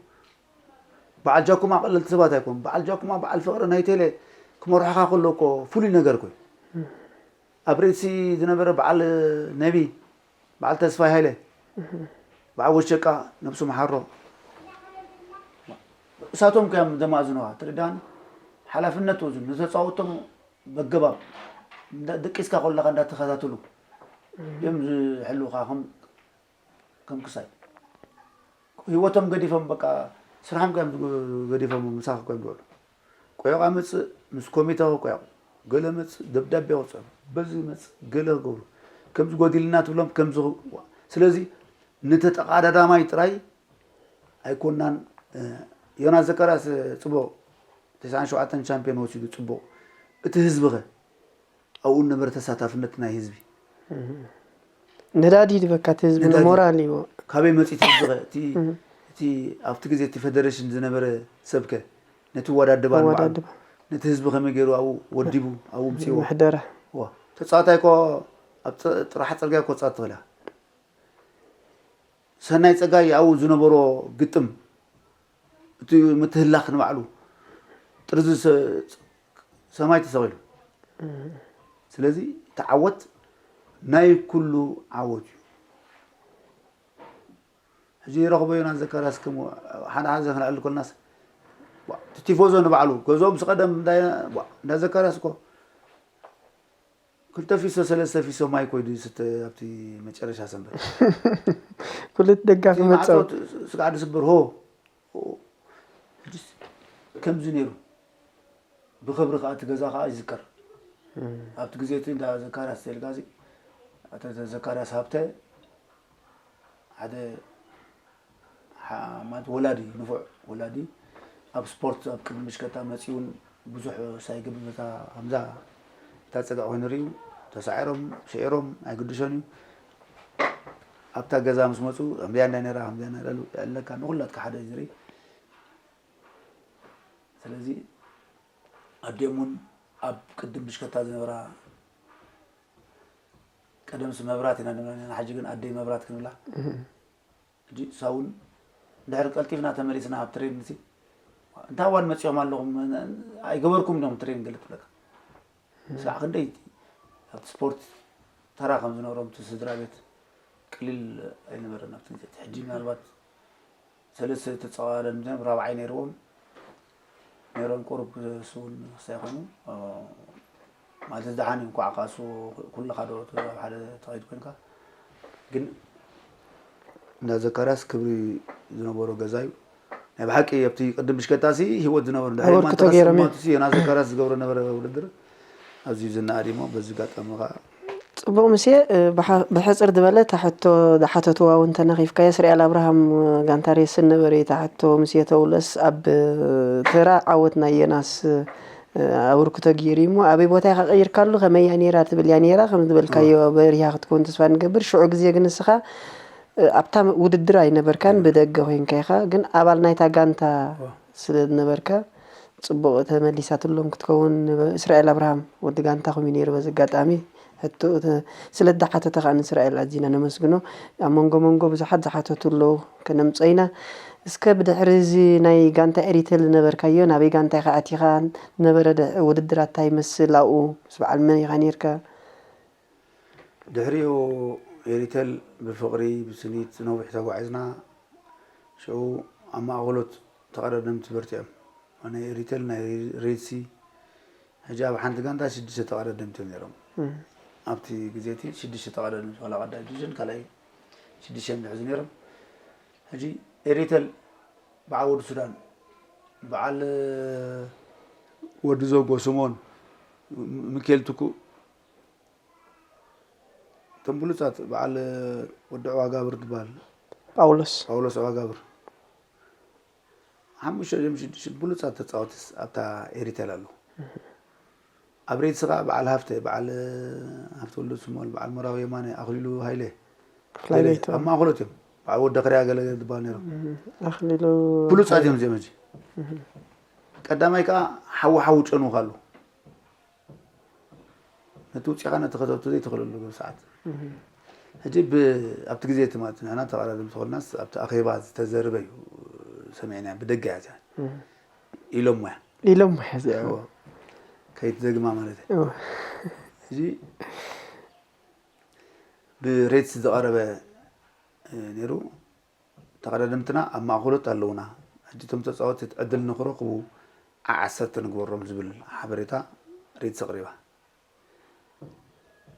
በዓል ጃኩማ ቀለልቲ ሰባት ኣይኮኑን። በዓል ጃኩማ፣ በዓል ፍቕሪ ናይ ቴሌ ክመርሑኻ ከሎ እኮ ፍሉይ ነገር እኮ እዩ። እም። ኣብ ሬድሲ ዝነበረ በዓል ነቢ፣ በዓል ተስፋይ ሃይለ፣ እህ። በዓል ወሸቃ ነብሱ መሓሮ። እሳቶም ከዮም ዘማእዝኑኻ፣ ትርዳን ሓላፍነት ወዝኑ፣ ንተጻወቶም በገባብ፣ እንዳ-፣ ደቂስካ ከለኻ እንዳተኸታተሉ እህ። እዮም ዝሕልውኻ፣ ከም፣ ከም ክሳይ። ህይወቶም ገዲፎም፣ በቃ፣ ስራሖም ከዮም ዝገ-፣ ገዲፎም ምሳኻ ከዮም ዝውዕሉ። ቆይቋ መጽእ፣ ምስ ኮሚተ ቆይቋ፣ ገለ መጽእ፣ ደብዳቤ ወጽኦም፣ በዚ መጽእ፣ ገለ ክገብሩ፣ ከምዚ ጎዲልና ትብሎም፣ ከምዚ ኽ-፣ ስለዚ ንተጠቓዳዳማይ ጥራይ ኣይኮናን። እ፣ ዮናስ ዘካርያስ ጽቡቕ፣ ተስዓን ሸውዓተን ቻምፒዮን ወሲዱ ጽቡቕ። እቲ ህዝቢ ኸ? ኣብኡ ዝነበረ ተሳታፍነት ናይ ህዝቢ። እህ። ነዳዲ ይድበካ እቲ ህዝቢ ነዳዲ። ሞራል እዩ። ካበይ መጺኡ እቲ ህዝቢ ኸ? እቲ፣ እህ። እቲ ኣብቲ ግዜ እቲ ፌደሬሽን ዝነበረ ሰብ ከ? ነቲ ወዳድባ ንባዕሉ፣ ኣወዳድባ። ነቲ ህዝቢ ከመይ ገይሩ ኣብኡ ወዲቡ፣ ኣብኡ ምጽእዎ? ምሕደራ። ዋ፣ ተጻዋታይ እኮ ኣብ ጥ-፣ ጥራሕ ጽርግያ እኮ ጻወት ትኽእል እያ። ሰናይ ጸጋይ ኣብኡ ዝነበሮ ግጥም፣ እቲ ምትህላኽ ንባዕሉ ጥርዚ ሰ-፣ ሰማይ ተሰቒሉ። እህ። ስለዚ እቲ ዓወት ናይ ኩሉ ዓወት እዩ። ሕጂ ረኽቦ ዮናስ ዘካርያስ ከም ሓደ ሓደ ክንዕል ከለናስ፣ ዋ፣ እቲ ቲፎዞ ንባዕሉ፣ ገዝኦም ምስ ቀደም እንዳ፣ ዋ፣ እንዳ ዘካርያስ እኮ ክልተ ፊሶ፣ ሰለስተ ፊሶ ማይ ኮይዱ ይስተ ኣብቲ መጨረሻ ሰንበት። ኩሉ እቲ ደጋፊ እቲ መጸው። ማዕጾ ስጋዕ ድስብር፣ ሆ። ሕጂስ ከምዚ ነይሩ። ብኽብሪ ከኣ እቲ ገዛ ከኣ ይዝከር። እም። ኣብቲ ግዜ እቲ እንዳ ዘካርያስ ተልጋዚ፣ ኣቶ ዘካርያስ ሃብተ ሓደ ሓ-፣ ማለት ወላዲ፣ ንፉዕ ወላዲ፣ ኣብ ስፖርት፣ ኣብ ቅድሚ ምሽከታ መጺኡን ብዙሕ ሳይገብር በታ ከምዛ እታ ጸጋዕ ኮይኑ ርእዩ፣ ተሳዒሮም፣ ስዒሮም፣ ኣይግድሾን እዩ። ኣብታ ገዛ ምስ መጹ፣ ከምዚኣ እንዳ ነራ፣ ከምዚኣ እንዳ ነራ ኢሉ የዕልለካ፣ ንኹላትካ ሓደ እዩ ዝርኢ። ስለዚ ኣዲኦም እውን ኣብ ቅድም ብሽከታ ዝነበራ ቀደምሲ መብራት ኢና ንብላ ነና፣ ሕጂ ግን ኣደይ መብራት ክንብላ። እህ። ሕጂ ንሳ እውን እንድሕር ቀልጢፍና ተመሊስና ኣብ ትሬን ንሲ፣ እንታይ እዋን መጺኦም ኣለኹም? ኣይገበርኩም ኢሎም ትሬን ገለ ትብለካ። ስራሕ ክንደይ ኣብቲ ስፖርት ተራ ከም ዝነበሮም እቲ ስድራ ቤት ቀሊል ኣይነበረን ኣብቲ ግዜ እቲ። ሕጂ ምናልባት ሰለስተ ተጻዋሪ እዮም፣ ራብዓይ ነይርዎም። ሜሮን ቁሩብ ክስውን ክሳይ ኮይኑ፣ እ፣ ማለት ደሓን እዩ፣ እንኳዕ ካሱ ኩልኻ ዶ ኣብ ሓደ ተኸይድ ኮንካ። ግን እንዳ ዘካርያስ ክብሪ ዝነበሮ ገዛ እዩ። ናይ ብሓቂ ኣብቲ ቅድም ብሽከታሲ ህይወት ዝነበሩ ድሕሪ ኣበርክቶ ማንጠራስ ገይሮም እዮም። ማቱሲ ዮናስ ዘካርያስ ዝገብሮ ነበረ ውድድር ኣዝዩ ዝነኣድ እሞ በዚ ኣጋጣሚ ከዓ ጽቡቕ ምሴ፣ እ፣ ብሓ-፣ ብሕጽር ዝበለ ታሕቶ ዝሓተትዋ እውን ተነኺፍካዮ። እስራኤል ኣብርሃም፣ እ፣ ጋንታ ሬስን ነበረ እዩ ታሕቶ ምሴ ተውለስ ኣብ፣ እ፣ ተራ ዓወት ናይ ዮናስ፣ እ፣ ኣበርክቶ ገይሩ እዩ እሞ ኣበይ ቦታ ኢኻ ቀይርካሉ? ከመይ እያ ነይራ ትብል እያ ነይራ? ከም ዝበልካዮ በሪሃ ክትከውን ተስፋ ንገብር። ሽዑ ግዜ ግን ንስኻ፣ እ፣ ኣብታ ውድድር ኣይነበርካን፣ ብደገ ኮይንካ ኢኻ። ግን ኣባል ናይታ ጋንታ ስለ ዝነበርካ ጽቡቕ ተመሊሳትሎም ክትከውን። እስራኤል ኣብርሃም ወዲ ጋንታኹም እዩ ነይሩ። በዚ ኣጋጣሚ ሕቶ ተ-፣ ስለ እተሓተተ ከኣ ንእስራኤል ኣዚና ነመስግኖ። ኣብ መንጎ መንጎ ብዙሓት ዝሓተቱ ኣለዉ፣ ከነምጾ ኢና። እስከ ብድሕሪ እዚ ናይ ጋንታ ኤሪቴል ዝነበርካዮ፣ ናበይ ጋንታ ኢኻ ኣቲኻ? ዝነበረ ድ-፣ ውድድራት እንታይ ይመስል? ኣብኡ ምስ በዓል መን ኢኻ ነይርካ? ድሕሪኡ ኤሪቴል ብፍቕሪ፣ ብስኒት ነዊሕ ተጓዒዝና። ሽዑ ኣብ ማእኸሎት ተቐዳደምቲ በርቲዖም። ናይ ኤሪቴል፣ ናይ ሬድሲ፣ ሕጂ ኣብ ሓንቲ ጋንታ ሽዱሽተ ተቐዳደምቲ እዮም ነይሮም። እም። ኣብቲ ግዜ እቲ ሽዱሽተ ተቐዳደምቲ፣ ዋላ ቀዳማይ ዲቪዥን፣ ካልኣይ ሽዱሽተ እዮም ዝሕዙ ነይሮም። ሕጂ ኤሪቴል በዓል ወዲ ሱዳን፣ በዓል ወዲ ዘጎ ስምኦን፣ ሚካኤል ትኩእ፣ እቶም ብሉጻት በዓል ወዲ ዕዋጋብር ዝበሃል ጳውሎስ። ጳውሎስ ዕዋጋብር። ሓሙሽተ ድዮም ሽዱሽተ ብሉጻት ተጻወትስ ኣብታ ኤሪቴል ኣለዉ። ኣብ ሬድሲ ከኣ በዓል ሃፍተ፣ በዓል ሃፍተ ወልደ ስምኦን፣ በዓል መራዊ የማነ፣ ኣኽሊሉ ሃይለ። ክፍላይ ገለ ለይቶ። ኣብ ማእኸሎት እዮም። በዓል ወዲ ክርያ ገለ ዝበሃል ነይሮም። እም፣ ኣኽሊሉ ብሉጻት ሃይለ። እዮም እዚኦም ሕጂ። እም። ቀዳማይ ከኣ ሓዊ ሓዊ ጨንዉ ካሉ። ነቲ ውጺኻ ነቲ ከተእቱ ዘይትኽእለሉ ገብ ሰዓት። እህ። ሕጂ ብ-፣ ኣብቲ ግዜ እቲ ማለት ንሕና ተቐዳደምቲ ኮንናስ ኣብቲ ኣኼባ ዝተዘርበ እዩ ሰሚዕና ብደገ እያ እዚኣ። እህ። ኢሎሞ እያ። ኢሎሞ እያ እዚኣ። እዎ። ከይትደግማ ማለት እያ። እዎ። ሕጂ ብሬትስ ዝቐረበ፣ እ፣ ነይሩ። ተቐዳደምትና ኣብ ማእኸሎት ኣለዉና። ሕጂ እቶም ተጻወትቲ ዕድል ንኽረኽቡ ዓ ዓሰርተ ንግበሮም ዝብል ሓበሬታ ሬትስ ኣቕሪባ።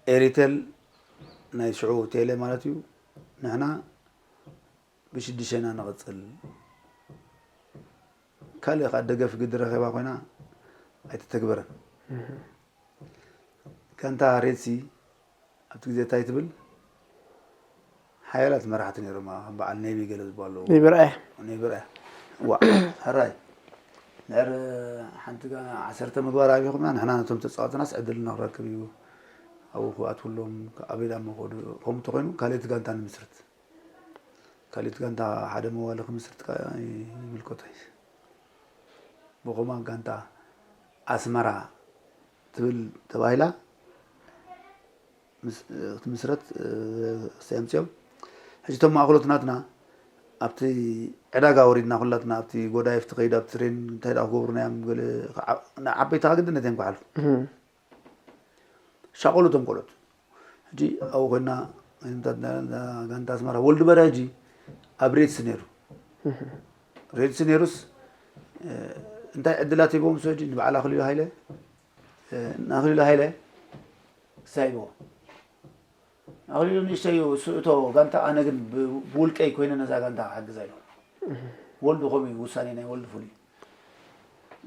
ኤሪቴል ናይ ሽዑ ቴሌ ማለት እዩ። ንሕና ብሽዱሽተ ኢና ንቕጽል። ካልእ ከኣ ደገፍ ግዲ ረኺባ ኮይና ኣይተተግበረን። እህ። ጋንታ ሬድሲ ኣብቲ ግዜ እንታይ ትብል? ሓያላት መራሕቲ ነይሮም፣ ከም በዓል ኔቪ ገለ ዝበሃሉ። ኔቪ ርኣያ። ኔቪ ርኣያ። ዋ፣ ሕራይ። ድሕሪ ሓንቲ ጋ-፣ ዓሰርተ ምግባር ኣቢኹምና፣ ንሕና ነቶም ተጻወትናስ ዕድል ንኽረክብ እዩ። ኣብኡ ክኣትውሎም፣ ኣበይ ዳሞ ክኸዱ፣ ከምኡ እንተኾይኑ፣ ካልኣይቲ ጋንታ ንምስርት። ካልኣይቲ ጋንታ ሓደ መዋሊ ክምስርት ከኣ ይምልከቶ እዩ። ብኸምኣ ጋንታ ኣስመራ ትብል ተባሂላ ምስ-፣ ክትምስረት፣ እ፣ ኣምጺኦም። ሕጂ እቶም ማእከሎት ናትና ኣብቲ ዕዳጋ ወሪድና ኩላትና ኣብቲ ጎዳይፍ ትኸይድ፣ ኣብ ትሬን እንታይ ደኣ ክገብሩና እዮም፣ ገለ ከዓ-፣ ንዓበይቲ ከኣ ግድነት እዮም ክሓልፉ። እህ። ሻቐሉ እቶም ቆሎት። ሕጂ ኣብኡ ኮይና፣ ጋንታ ኣስመራ፣ ወልዱ በርሀ ሕጂ ኣብ ሬድስ ነይሩ። እህ። ሬድስ ነይሩስ፣ እ፣ እንታይ ዕድላት ሂቦም፣ እሱ ሕጂ ንበዓል ኣኽሊሉ ሃይለ፣ እ፣ ንኣኽሊሉ ሃይለ ክሳይቦ። ኣኽሊሉ ንእሽተይ እዩ፣ እሱ እቶ ጋንታ፣ ኣነ ግን ብ-፣ ብውልቀይ ኮይነ ነዛ ጋንታ ክሕግዛ ኢሉ። እህ። ወልዱ ከምኡ እዩ፣ ውሳኔ ናይ ወልዱ ፍሉይ።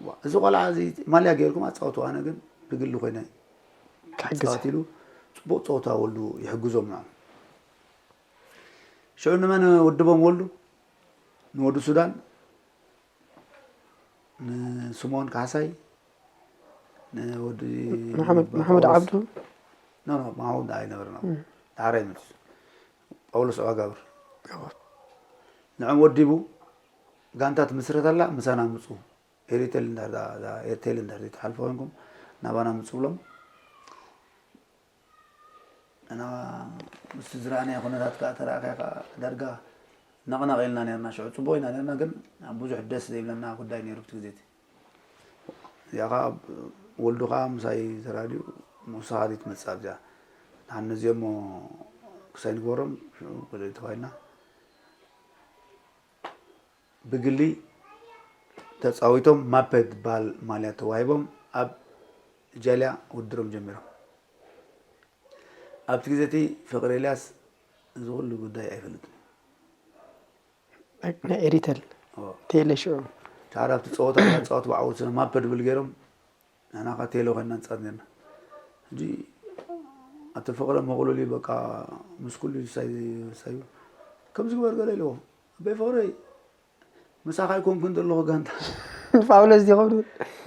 ዋ፣ እዚ ቆልዓ እዚ ማልያ ገይርኩም ኣጻወቱ፣ ኣነ ግን ብግሊ ኮይነ ክሕግዝ። ክጻወት ኢሉ ጽቡቕ ጸወታ ወልዱ ይሕግዞም ንዖም። ሽዑ ንመን ውድቦም ወልዱ? ንወዲ ሱዳን፣ ንስምኦን ካሕሳይ፣ ንወዲ መሓመድ፣ መሓመድ ጳውሎስ። ዓብዱ? ኖ፣ ኖ፣ መሓመድ ኣይነበረን። እም። ዳሕራይ መጺኡ። ጳውሎስ ዑጋብር። ንዖም ወዲቡ፣ ጋንታ ትምስረት ኣላ፣ ምሳና ምጹ። ኤሪቴል እንድሕር ዳ-፣ ዳ-፣ ኤርቴል እንድሕር ዘይትሓልፉ ኮይንኩም ናባና ምጹ ብሎም። እና ምስቲ ዝረኣናዮ ኩነታት ከኣ ተረኣካዮ ከኣ ዳርጋ ነቕነቕ ኢልና ኔርና። ሽዑ ጽቡቕ ኢና ኔርና፣ ግን ብዙሕ ደስ ዘይብለና ጉዳይ ነይሩ ኣብቲ ግዜ እቲ። እዚኣ ከኣ ወልዱ ከኣ ምሳይ ተራዲኡ፣ ንስኻ ዘይትመጽእ ኣብዚኣ። ንሓን ነዚኦም እሞ ክሳይ ንግበሮም፣ ሽዑ ገለ ተባሂልና። ብግሊ ተጻዊቶም ማፐ ዝበሃል ማልያ ተዋሂቦም ኣብ ጃልያ ውድድሮም ጀሚሮም። ኣብቲ ግዜ እቲ ፍቕሪ ኤልያስ እዚ ኩሉ ጉዳይ ኣይፈልጥን። ናይ ኤሪተል ኦ፣ ቴሌ ሽዑ ሻዕር ኣብቲ ፀወታ ፃወት ብዓወት ስለ ማፐ ድብል ገይሮም ንሕና ካ ቴሎ ኮይና ንፃወት ነርና። ሕጂ ኣቲ ፍቕረ መቕሉል እዩ በቃ ምስ ኩሉ እዩ ሳይ ሳዩ ከምዚ ግበር ገለ ኢልዎ ኣበይ ፍቕረይ ምሳኻ ኣይኮንኩን ዘለኹ ጋንታ ፓውሎስ ዲኾም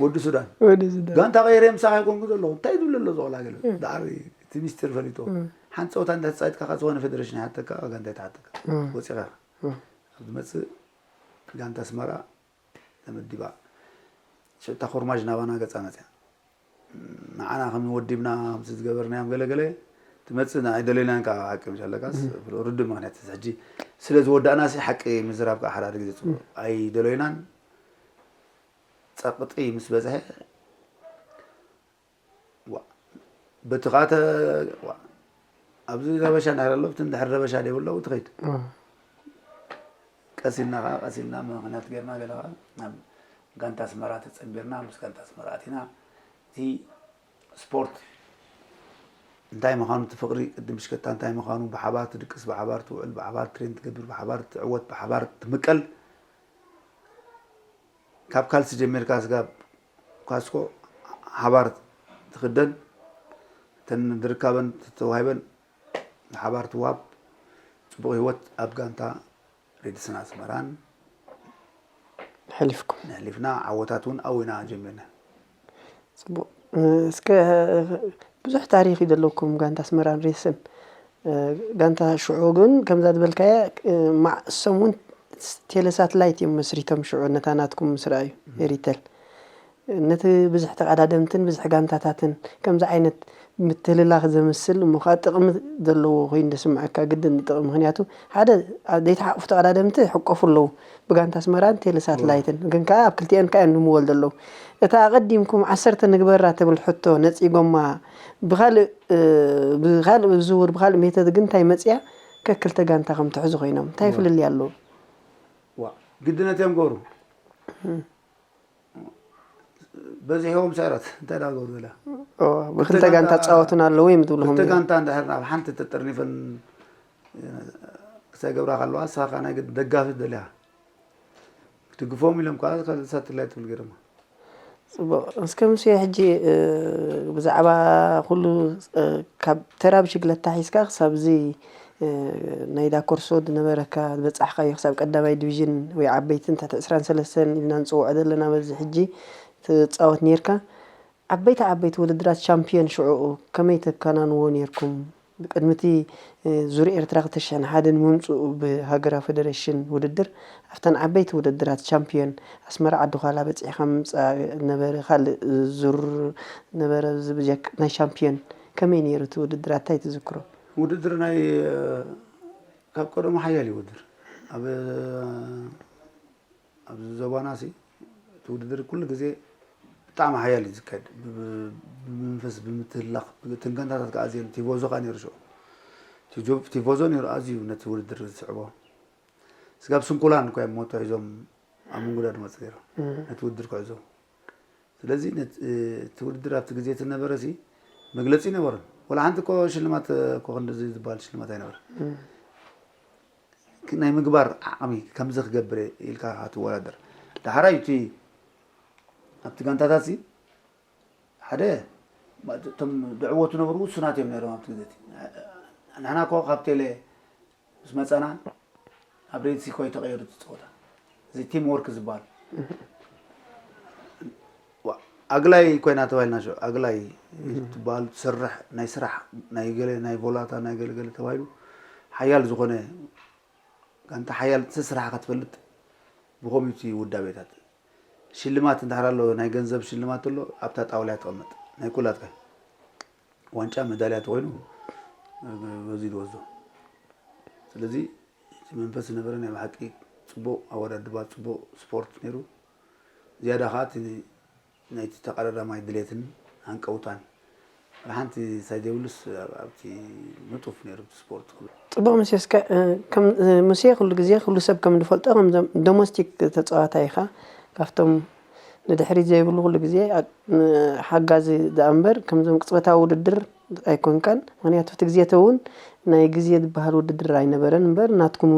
ወዲ ሱዳን ወዲ ዝዳ ጋንታ ቀይረ ምሳኻ ኣይኮንኩን ዘለኹ እንታይ ትብል ኣሎ ዝቆላ ገለ ዳዕሪ እቲ ሚስጢር ፈሊጥዎ ሓንቲ ፀወታ እንዳተፃወትካ ካብ ዝኾነ ፌደሬሽን ይሓተካ ጋንታ ይተሓተካ ወፂኻ ኢኻ ኣብ ዝመፅእ ጋንታ ኣስመራ ተመዲባ ሽታ ኮርማጅ ናባና ገፃ መፅያ ንዓና ከም ወዲብና ከምዚ ዝገበርናዮም ገለገለ ትመፅእ ንኣይ ደለይናን ከዓ ሓቂ ምሽ ኣለካስ ርዱእ ምክንያት እዚ ሕጂ ስለ ዝወዳእና ሲ ሓቂ ምዝራብ ከዓ ሓደ ሓደ ግዜ ፅቡቅ ኣይደለይናን ፀቅጢ ምስ በዝሐ ዋ በቲ ከዓ ተ ዋ ኣብዚ ረበሻ እንድሕር ኣሎ ብቲ እንድሕር ረበሻ ደይብሎ ትኸይድ ቀሲልና ከዓ ቀሲልና ምክንያት ገርና ገለ ከዓ ናብ ጋንታ ኣስመራ ተፀንቢርና ምስ ጋንታ ኣስመራ ኣቲና እቲ ስፖርት እንታይ ምዃኑ እቲ ፍቕሪ ቅድም ሽከታ እንታይ ምዃኑ ብሓባር ትድቅስ ብሓባር ትውዕል ብሓባር ትሬን ትገብር ብሓባር ትዕወት ብሓባር ትምቀል ካብ ካልሲ ጀሚርካ ስጋብ ካስኮ ሓባር ትኽደን እተን ድርካበን ተተዋሂበን ንሓባር ትዋብ ፅቡቕ ህይወት ኣብ ጋንታ ሬድስን ኣስመራን ሕሊፍኩም ነሕሊፍና ዓወታት እውን ኣዊና ጀሚርና ፅቡቅ እስከ ብዙሕ ታሪክ እዩ ዘለኩም ጋንታ ኣስመራን ሬስን ጋንታ ሽዑ ግን ከምዛ ዝበልካያ ማዕሶም እውን ቴሌሳትላይት እዮም መስሪቶም ሽዑ ነታ ናትኩም ምስ ረኣዩ ኤሪተል ነቲ ብዝሕ ተቐዳደምትን ብዝሕ ጋንታታትን ከምዚ ዓይነት ምትልላኽ ዘምስል እሞ ከዓ ጥቕሚ ዘለዎ ኮይኑ ዝስምዐካ ግድን ጥቕሚ ምክንያቱ ሓደ ዘይተሓቑፉ ተቐዳደምቲ ይሕቆፉ ኣለዉ ብጋንታ ኣስመራን ቴሌሳትላይትን ግን ከዓ ኣብ ክልቲአን ከዓ ንምወል ዘለዉ እታ ኣቐዲምኩም ዓሰርተ ንግበራ ትብል ሕቶ ነፂጎማ ብካልእ ብካልእ ዝውር ብካልእ ሜተድ ግን እንታይ መፅያ ከክልተ ጋንታ ከም ትሕዙ ኮይኖም እንታይ ፍልልይ ኣለዉ ግድነት እዮም ገብሩ በዚሕዎም ሰረት እንታይ ዳ ገብሩ ገለ ብክልተ ጋንታ ፃወቱን ኣለዉ እዮም ትብልኹም ክልተ ጋንታ እንድሕር ናብ ሓንቲ ተጠርኒፈን ክሳይ ገብራ ከለዋ ንስኻ ናይ ግድ ደጋፊት ደሊኻ ክትድግፎም ኢሎም ከዓ ሳትላይ ትብል ገይሮማ ፅቡቅ እስከ ምስ ሕጂ ብዛዕባ ኩሉ ካብ ተራ ብሽግለታ ሒዝካ ክሳብ እዚ ናይ ዳኮርሶ ዝነበረካ ዝበፃሕካዮ ክሳብ ቀዳማይ ዲቪዥን ወይ ዓበይትን ትሕቲ ዕስራን ሰለስተን ኢልና ንፅውዖ ዘለና በዚ ሕጂ ትፃወት ነርካ ዓበይቲ ዓበይቲ ውድድራት ቻምፒዮን ሽዑኡ ከመይ ተከናንዎ ነርኩም ቅድሚ እቲ ዙር ኤርትራ ክልተ ሽሕን ሓደን ምምፅኡ ብሃገራዊ ፌደሬሽን ውድድር ኣብተን ዓበይቲ ውድድራት ቻምፒዮን ኣስመራ ዓዲ ዃላ በፂሕካ ምምፃእ ነበረ ካልእ ዙር ነበረ ዝብጀክ ናይ ቻምፒዮን ከመይ ነይሩ እቲ ውድድራት እንታይ ትዝክሮ ውድድር ናይ ካብ ቀደሙ ሓያል ይውድር ኣብ ኣብዚ ዞባና ሲ እቲ ውድድር ኩሉ ግዜ ብጣዕሚ ሓያል እዩ ዝካየድ ብመንፈስ ብምትህላኽ እተን ጋንታታት ከዓ ኣዝየን ቲቮዞ ከዓ ነይሩ ሽዑ ቲቮዞ ነይሩ ኣዝዩ ነቲ ውድድር ዝስዕቦ ስጋብ ስንኩላን እኮ እዮም ሞቶ ሒዞም ኣብ መንጎዳ ድመፅ ነይሮም ነቲ ውድድር ክዕዞም ስለዚ እቲ ውድድር ኣብቲ ግዜ እቲ ነበረ ሲ መግለፂ ነበሮም ወላ ሓንቲ እኮ ሽልማት እኮ ክንድዚ ዝበሃል ሽልማት ኣይነበረ ናይ ምግባር ዓቕሚ ከምዚ ክገብር ኢልካ ትወዳደር ዳሕራይ እቲ ኣብቲ ጋንታታት ሲ ሓደ እቶም ድዕወቱ ነበሩ ውሱናት እዮም ነይሮም ኣብቲ ግዜ ንሕና ኮ ካብ ቴሌ ምስ መፀና ኣብ ሬድሲ ኮይ ተቐየሩ እቲ ፀወታ እዚ ቲም ወርክ ዝበሃል ኣግላይ ኮይና ተባሂልና ሸ ኣግላይ ትበሃል ትሰርሕ ናይ ስራሕ ናይ ገለ ናይ ቮላታ ናይ ገለገለ ተባሂሉ ሓያል ዝኾነ ጋንታ ሓያል ስራሕካ ትፈልጥ ብኮሚቲ ውዳቤታት ሽልማት እንድሕር ኣሎ ናይ ገንዘብ ሽልማት ኣሎ ኣብታ ጣውላ ትቐመጥ ናይ ኩላትካ ዋንጫ መዳልያ ተኮይኑ በዚ ዝወስዶ ስለዚ እቲ መንፈስ ዝነበረ ናይ ብሓቂ ፅቡቅ ኣወዳድባ ፅቡቅ ስፖርት ነይሩ ዝያዳ ከዓ እቲ ናይቲ ተቀዳዳማይ ድሌትን ሃንቀውታን ሓንቲ ሳይ ዘይብሉስ ኣብቲ ንጡፍ ነይሩ እቲ ስፖርት ክብል ፅቡቅ ሙሴ እስከ ከም ሙሴ ኩሉ ግዜ ኩሉ ሰብ ከም ዝፈልጦ ከም ዶሞስቲክ ተፃዋታይ ኢካ ካብቶም ንድሕሪት ዘይብሉ ኩሉ ግዜ ኣ-፣ ን-፣ ሓጋዚ ደኣ እምበር፣ ከምዞም ቅጽበታዊ ውድድር ኣይኮንካን። ምኽንያቱ፣ እቲ ግዜ እተውን ናይ ግዜ ዝበሃል ውድድር ኣይነበረን እምበር፣ ናትኩም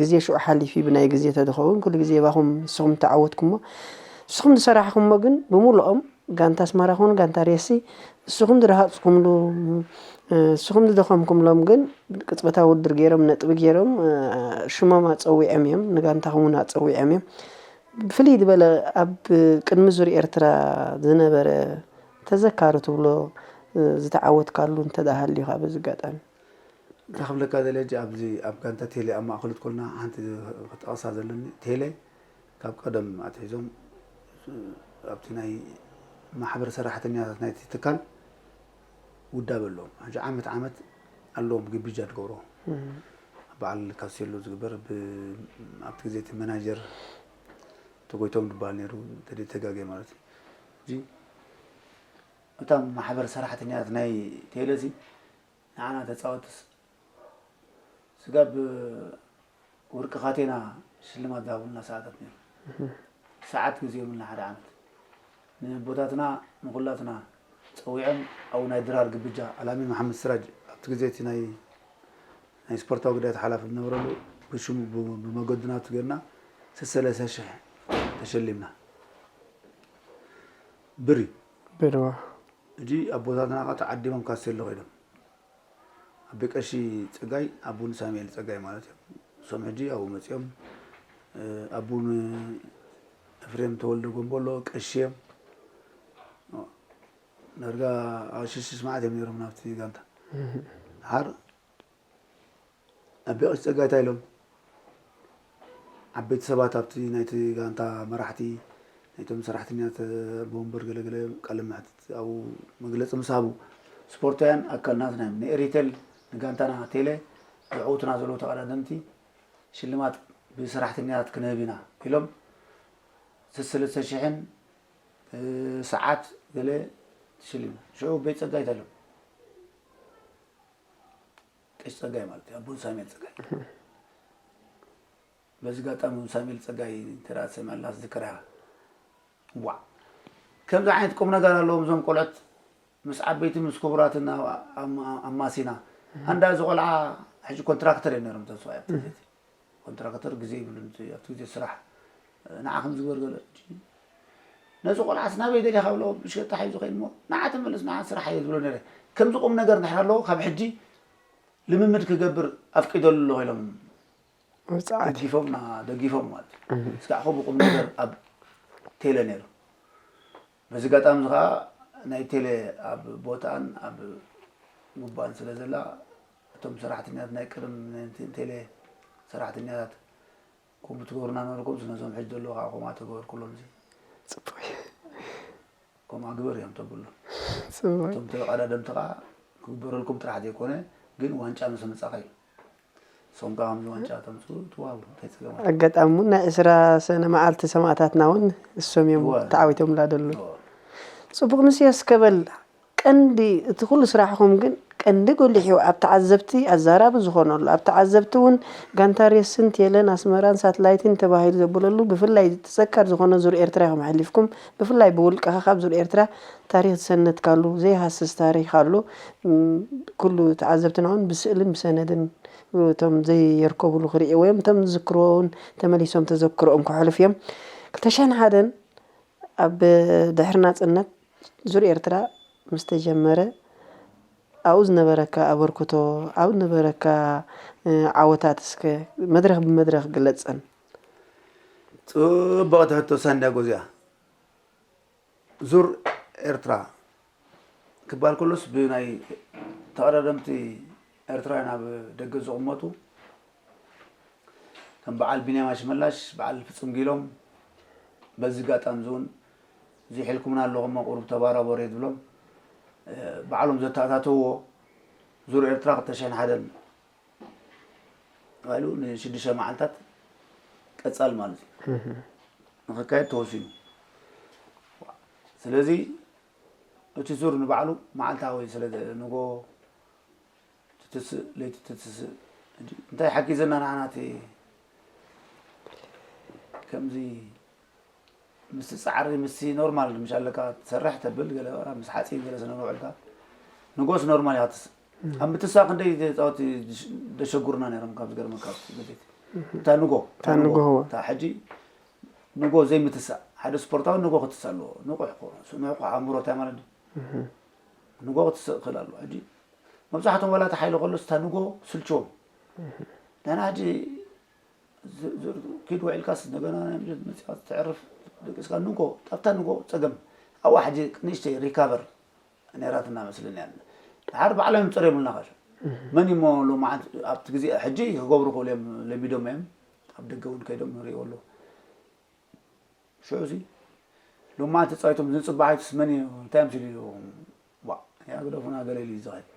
ግዜ ሽዑ ሓሊፉ እዩ። ብናይ ግዜ ተዝኸውን፣ ኩሉ ግዜ ባኹም ንስኹም እተዓወትኩሞ፣ ንስኹም ዝሰራሕኩሞ ግን ብምሉኦም፣ ጋንታ ኣስመራ ኹን ጋንታ ሬሲ፣ ንስኹም ዝረሃጽኩምሉ፣ ንስኹም ዝደኸምኩምሎም ግን ቅጽበታዊ ውድድር ገይሮም፣ ነጥቢ ገይሮም፣ ሽሞም ኣጸዊዖም እዮም፣ ንጋንታኹም እውን ኣጸዊዖም እዮም። ብፍልይ ዝበለ ኣብ ቅድሚ ዙር ኤርትራ ዝነበረ ተዘካሪ ትብሎ፣ እ፣ ዝተዓወትካሉ እንተ ደኣ ሃልዩ፣ በዚ ኣጋጣሚ። እንታይ ክብለካ ደልየ፣ ሕጂ ኣብዚ ኣብ ጋንታ ቴሌ ኣብ ማእከሉ ትኮልና ሓንቲ ክጠቕሳ ዘለኒ፣ ቴሌ ካብ ቀደም ኣትሒዞም፣ እ፣ ኣብቲ ናይ ማሕበር ሰራሕተኛታት ናይቲ ትካል ውዳበ ኣለዎም። ሕጂ ዓመት ዓመት ኣለዎም ግብጃ ትገብሮ። እም። በዓል ካሴሎ ዝግበር ብ-፣ ኣብቲ ግዜ እቲ መናጀር ተጎይቶም ዝበሃል ነይሩ፣ ተደ-፣ ተጋጌ ማለት እዩ። ሕጂ እታ ማሕበር ሰራሕተኛታት ናይ ቴለሲ ንዓና ተጻወትስ ስጋብ ወርቂ ካቴና ሽልማት ዝሃቡልና ሰዓታት ነይሩ። እህ። ሰዓት ገዚኦምልና ሓደ ዓመት። ንቦታትና ንኹላትና ጸዊዖም ኣብኡ ናይ ድራር ግብጃ ኣላሚን መሓመድ ስራጅ ኣብቲ ግዜ እቲ ናይ፣ ናይ ስፖርታዊ ጉዳያት ሓላፊ ዝነበረሉ ብሽሙ ብ-፣ ብመገዱ ናቱ ጌርና ሰለስተ ሽሕ ተሸሊምና። ብሪ። ብርዋ። ሕጂ ኣቦታትና ኸዓ ተዓዲሞም ካሴሎ ኸይዶም። ኣቢ ቀሺ ጸጋይ፣ ኣቡን ሳሙኤል ጸጋይ ማለት እዮም። እሶም ሕጂ ኣብኡ መጺኦም፣ እ፣ ኣቡን ኤፍሬም ተወልደ ጎንቦሎ ቀሺ እዮም። ዳርጋ ሽሽሽ መዓት እዮም ነይሮም ናብቲ ጋንታ። እህ። ድሓር ኣቢ ቀሺ ጸጋይ እንታይ ኢሎም? ዓበይቲ ሰባት ኣብቲ ናይቲ ጋንታ መራሕቲ፣ ናይቶም ሰራሕተኛታት ኣቦ ወንበር ገለገለ ቃለ መሕትት ኣብኡ መግለጺ ምስ ሃቡ፣ ስፖርታውያን ኣካል ናትና እዮም። ንኤሪቴል፣ ንጋንታና ቴሌ፣ ዘዕውቱና ዘለዉ ተቐዳደምቲ ሽልማት ብሰራሕተኛታት ክንህብ ኢና ኢሎም፣ ሰለስተ ሽሕን፣ እ፣ ሰዓት ገለ ተሸሊምና። ሽዑ ቤት ጸጋይ እንታይ ኢሎም? ቀሺ ጸጋይ ማለት እዩ፣ ኣቦን ሳሙኤል ጸጋይ። በዚ ኣጋጣሚ እውን ሳሙኤል ጸጋይ እንተ ደኣ ትሰምዐላ ትዝክር ኢኻ። ዋዕ! ከምዚ ዓይነት ቁም ነገር ኣለዎም እዞም ቆልዑት፣ ምስ ዓበይቲ ምስ ክቡራትን ኣ-፣ ኣማ-፣ ኣማሲና። ኣንዳ እዚ ቆልዓ ሕጂ ኮንትራክተር እዮም ነይሮም እቶም ሰብኣይ ኣብቲ ግዜ እቲ። ኮንትራክተር ግዜ ይብሉን እቲ ኣብቲ ግዜ ስራሕ ንዓ ከም ዝግበር ገለ። ነዚ ቆልዓስ ናበይ ደሊኻ ብሎ ብሽገጣ ሒዙ ከይድ እሞ ንዓ ተመለስ፣ ንዓ ስራሕ እየ ዝብሎ ነይረ። ከምዚ ቁም ነገር እንድሕር ኣለዎ ካብ ሕጂ ልምምድ ክገብር ኣፍቂደሉ ኣለኹ ኢሎም ውፅዓት። ደጊፎምና፣ ደጊፎም ማለት እዩ። እህ። እስካዕ ከምኡ ቁም ነገር ኣብ ቴለ ነይሩ። በዚ ኣጋጣሚ እዚ ኸዓ ናይ ቴሌ ኣብ ቦታን ኣብ ጉባን ስለ ዘላ፣ እቶም ሰራሕተኛታት ናይ ቀደም ናይ ቴሌ ሰራሕተኛታት ከምኡ ትገብሩና ነበርኩም፣ ነዞም ሕጂ ዘለዉ ከዓ ከምኡ ተገበርኩሎም። እዚ ፅቡቅ እዩ። ከምኡ ግበር እዮም ተብሉ። ፅቡቅ። እቶም ተቐዳደምቲ ከዓ ክግበረልኩም ጥራሕ ዘይኮነ፣ ግን ዋንጫ ምስ መጻእኻ እዩ። ንሶም ከዓ ከምዚ ዋንጫ ተምፅኡ ትዋሃቡ፣ እንታይ ፀገም ኣሎ? ኣጋጣሚ እውን ናይ ዕስራ ሰነ መዓልቲ ሰማእታትና እውን እሶም እዮም እወ። ተዓዊቶምላ ደሉ። እወ። ፅቡቅ፣ ንስዮስ ከበል ቀንዲ እቲ ኩሉ ስራሕኹም ግን ቀንዲ ጎሊሑ ኣብ ተዓዘብቲ ኣዛራቢ ዝኾነሉ፣ ኣብ ተዓዘብቲ እውን ጋንታ ሬስን ቴለን ኣስመራን ሳትላይትን ተባሂሉ ዘበለሉ ብፍላይ ተዘካሪ ዝኾነ ዙር ኤርትራ ኢኹም ኣሕሊፍኩም። ብፍላይ ብውልቅኻ ካብ ዙር ኤርትራ ታሪኽ ዝሰነድካሉ ዘይሃስስ ታሪኽ ኣሎ። እም፣ ኩሉ ተዓዘብትና እውን ብስእልን ብሰነድን እቶም ዘየርከቡሉ ክርእይዎ እዮም። እቶም ዝዝክርዎ እውን ተመሊሶም ተዘክሮኦም ከሕልፉ እዮም። ክልተ ሽሕን ሓደን ኣብ ድሕሪ ናጽነት ዙር ኤርትራ ምስ ተጀመረ ኣብኡ ዝነበረካ ኣበርክቶ፣ ኣብኡ ዝነበረካ፣ እ፣ ዓወታት እስከ መድረኽ ብመድረኽ ግለጸን። ጽብቕቲ ሕቶ ሳንድያጎ እዚኣ። ዙር ኤርትራ ክበሃል ከሎስ ብናይ ተቐዳደምቲ ኤርትራውያን ኣብ ደገ ዝቕመጡ ከም በዓል ቢንያም ኣሽመላሽ፣ በዓል ፍጹም ጊሎም፣ በዚ ኣጋጣሚ እዚ እውን እዚ ሒዝኩምና ኣለኹም እሞ ቁሩብ ተባራበሩ እየ ዝብሎም። እ፣ ባዕሎም ዘተኣታተውዎ ዙር ኤርትራ ክልተ ሽሕን ሓደን ተባሂሉ ንሽዱሽተ መዓልታት ቀጻል ማለት እዩ። እህ። ንኽካየድ ተወሲኑ። ስለዚ እቲ ዙር ንባዕሉ መዓልታዊ ስለ ዘ-፣ ንጎ ትትስእ፣ ለይቲ ትትስእ። ሕጂ እንታይ ሓጊዘና ንዓና እቲ ከምዚ ምስ ጻዕሪ፣ ምስ ኖርማል፣ ምሽ ኣለካ ትሰርሕ ተብል፣ ገለ ምስ ሓጺን ገለ ስነ ውዕልካ፣ ንጎስ ኖርማል ኢኻ ትስ-፣ ኣብ ምትሳእ ክንደይ ተጻወቲ ደሸጉርና ነይሮም፣ ካብ ዝገርመካ፣ ኣብቲ ቤት። እታ ንጎ፣ እታ ንጎ፣ እዋ። እታ ሕጂ ንጎ ዘይምትሳእ፣ ሓደ ስፖርታዊ ንጎ ክትሳእ ኣለዎ። ንቑሕ ኮ፣ ንቑሕ ኮ ኣእምሮ እንታይ ማለት ድዩ? ንጎ ክትስእ ክእል ኣለዎ። ሕጂ መብዛሕትኦም ዋላ እቲ ሓይሊ ከሎስ፣ እታ ንጎ ስልችዎም። ንሕና ሕጂ ዝ-፣ ዝ-፣ ኪድ ውዒልካስ እንደገና ናይ ምሸት መጺኻ ትዕርፍ፣ ደቂስካ ንጎ፣ ኣብታ ንጎ ጸገም። ኣብኣ ሕጂ ንእሽተይ ሪካቨር ነይራትና መስለኒ ኣለ። ድሓር ባዕሎም እዮም ጸርዮምልና ካሽ። መን እዩ እሞ ሎማዓንቲ ኣብቲ ግዜ ሕጂ ክገብሩ ክእሉ እዮም፣ ለሚዶም እዮም። ኣብ ደገ እውን ከይዶም ንሪእዎ ኣለዉ። ሽዑ እዚ ሎማዓንቲ ተጻዊቶም ዝጽባሓይትስ መን እዩ? እንታይ እዮም ሲሉ? ዋ፣ ያ ግደፉና፣ ገለ ኢሉ እዩ ዝኸይድ።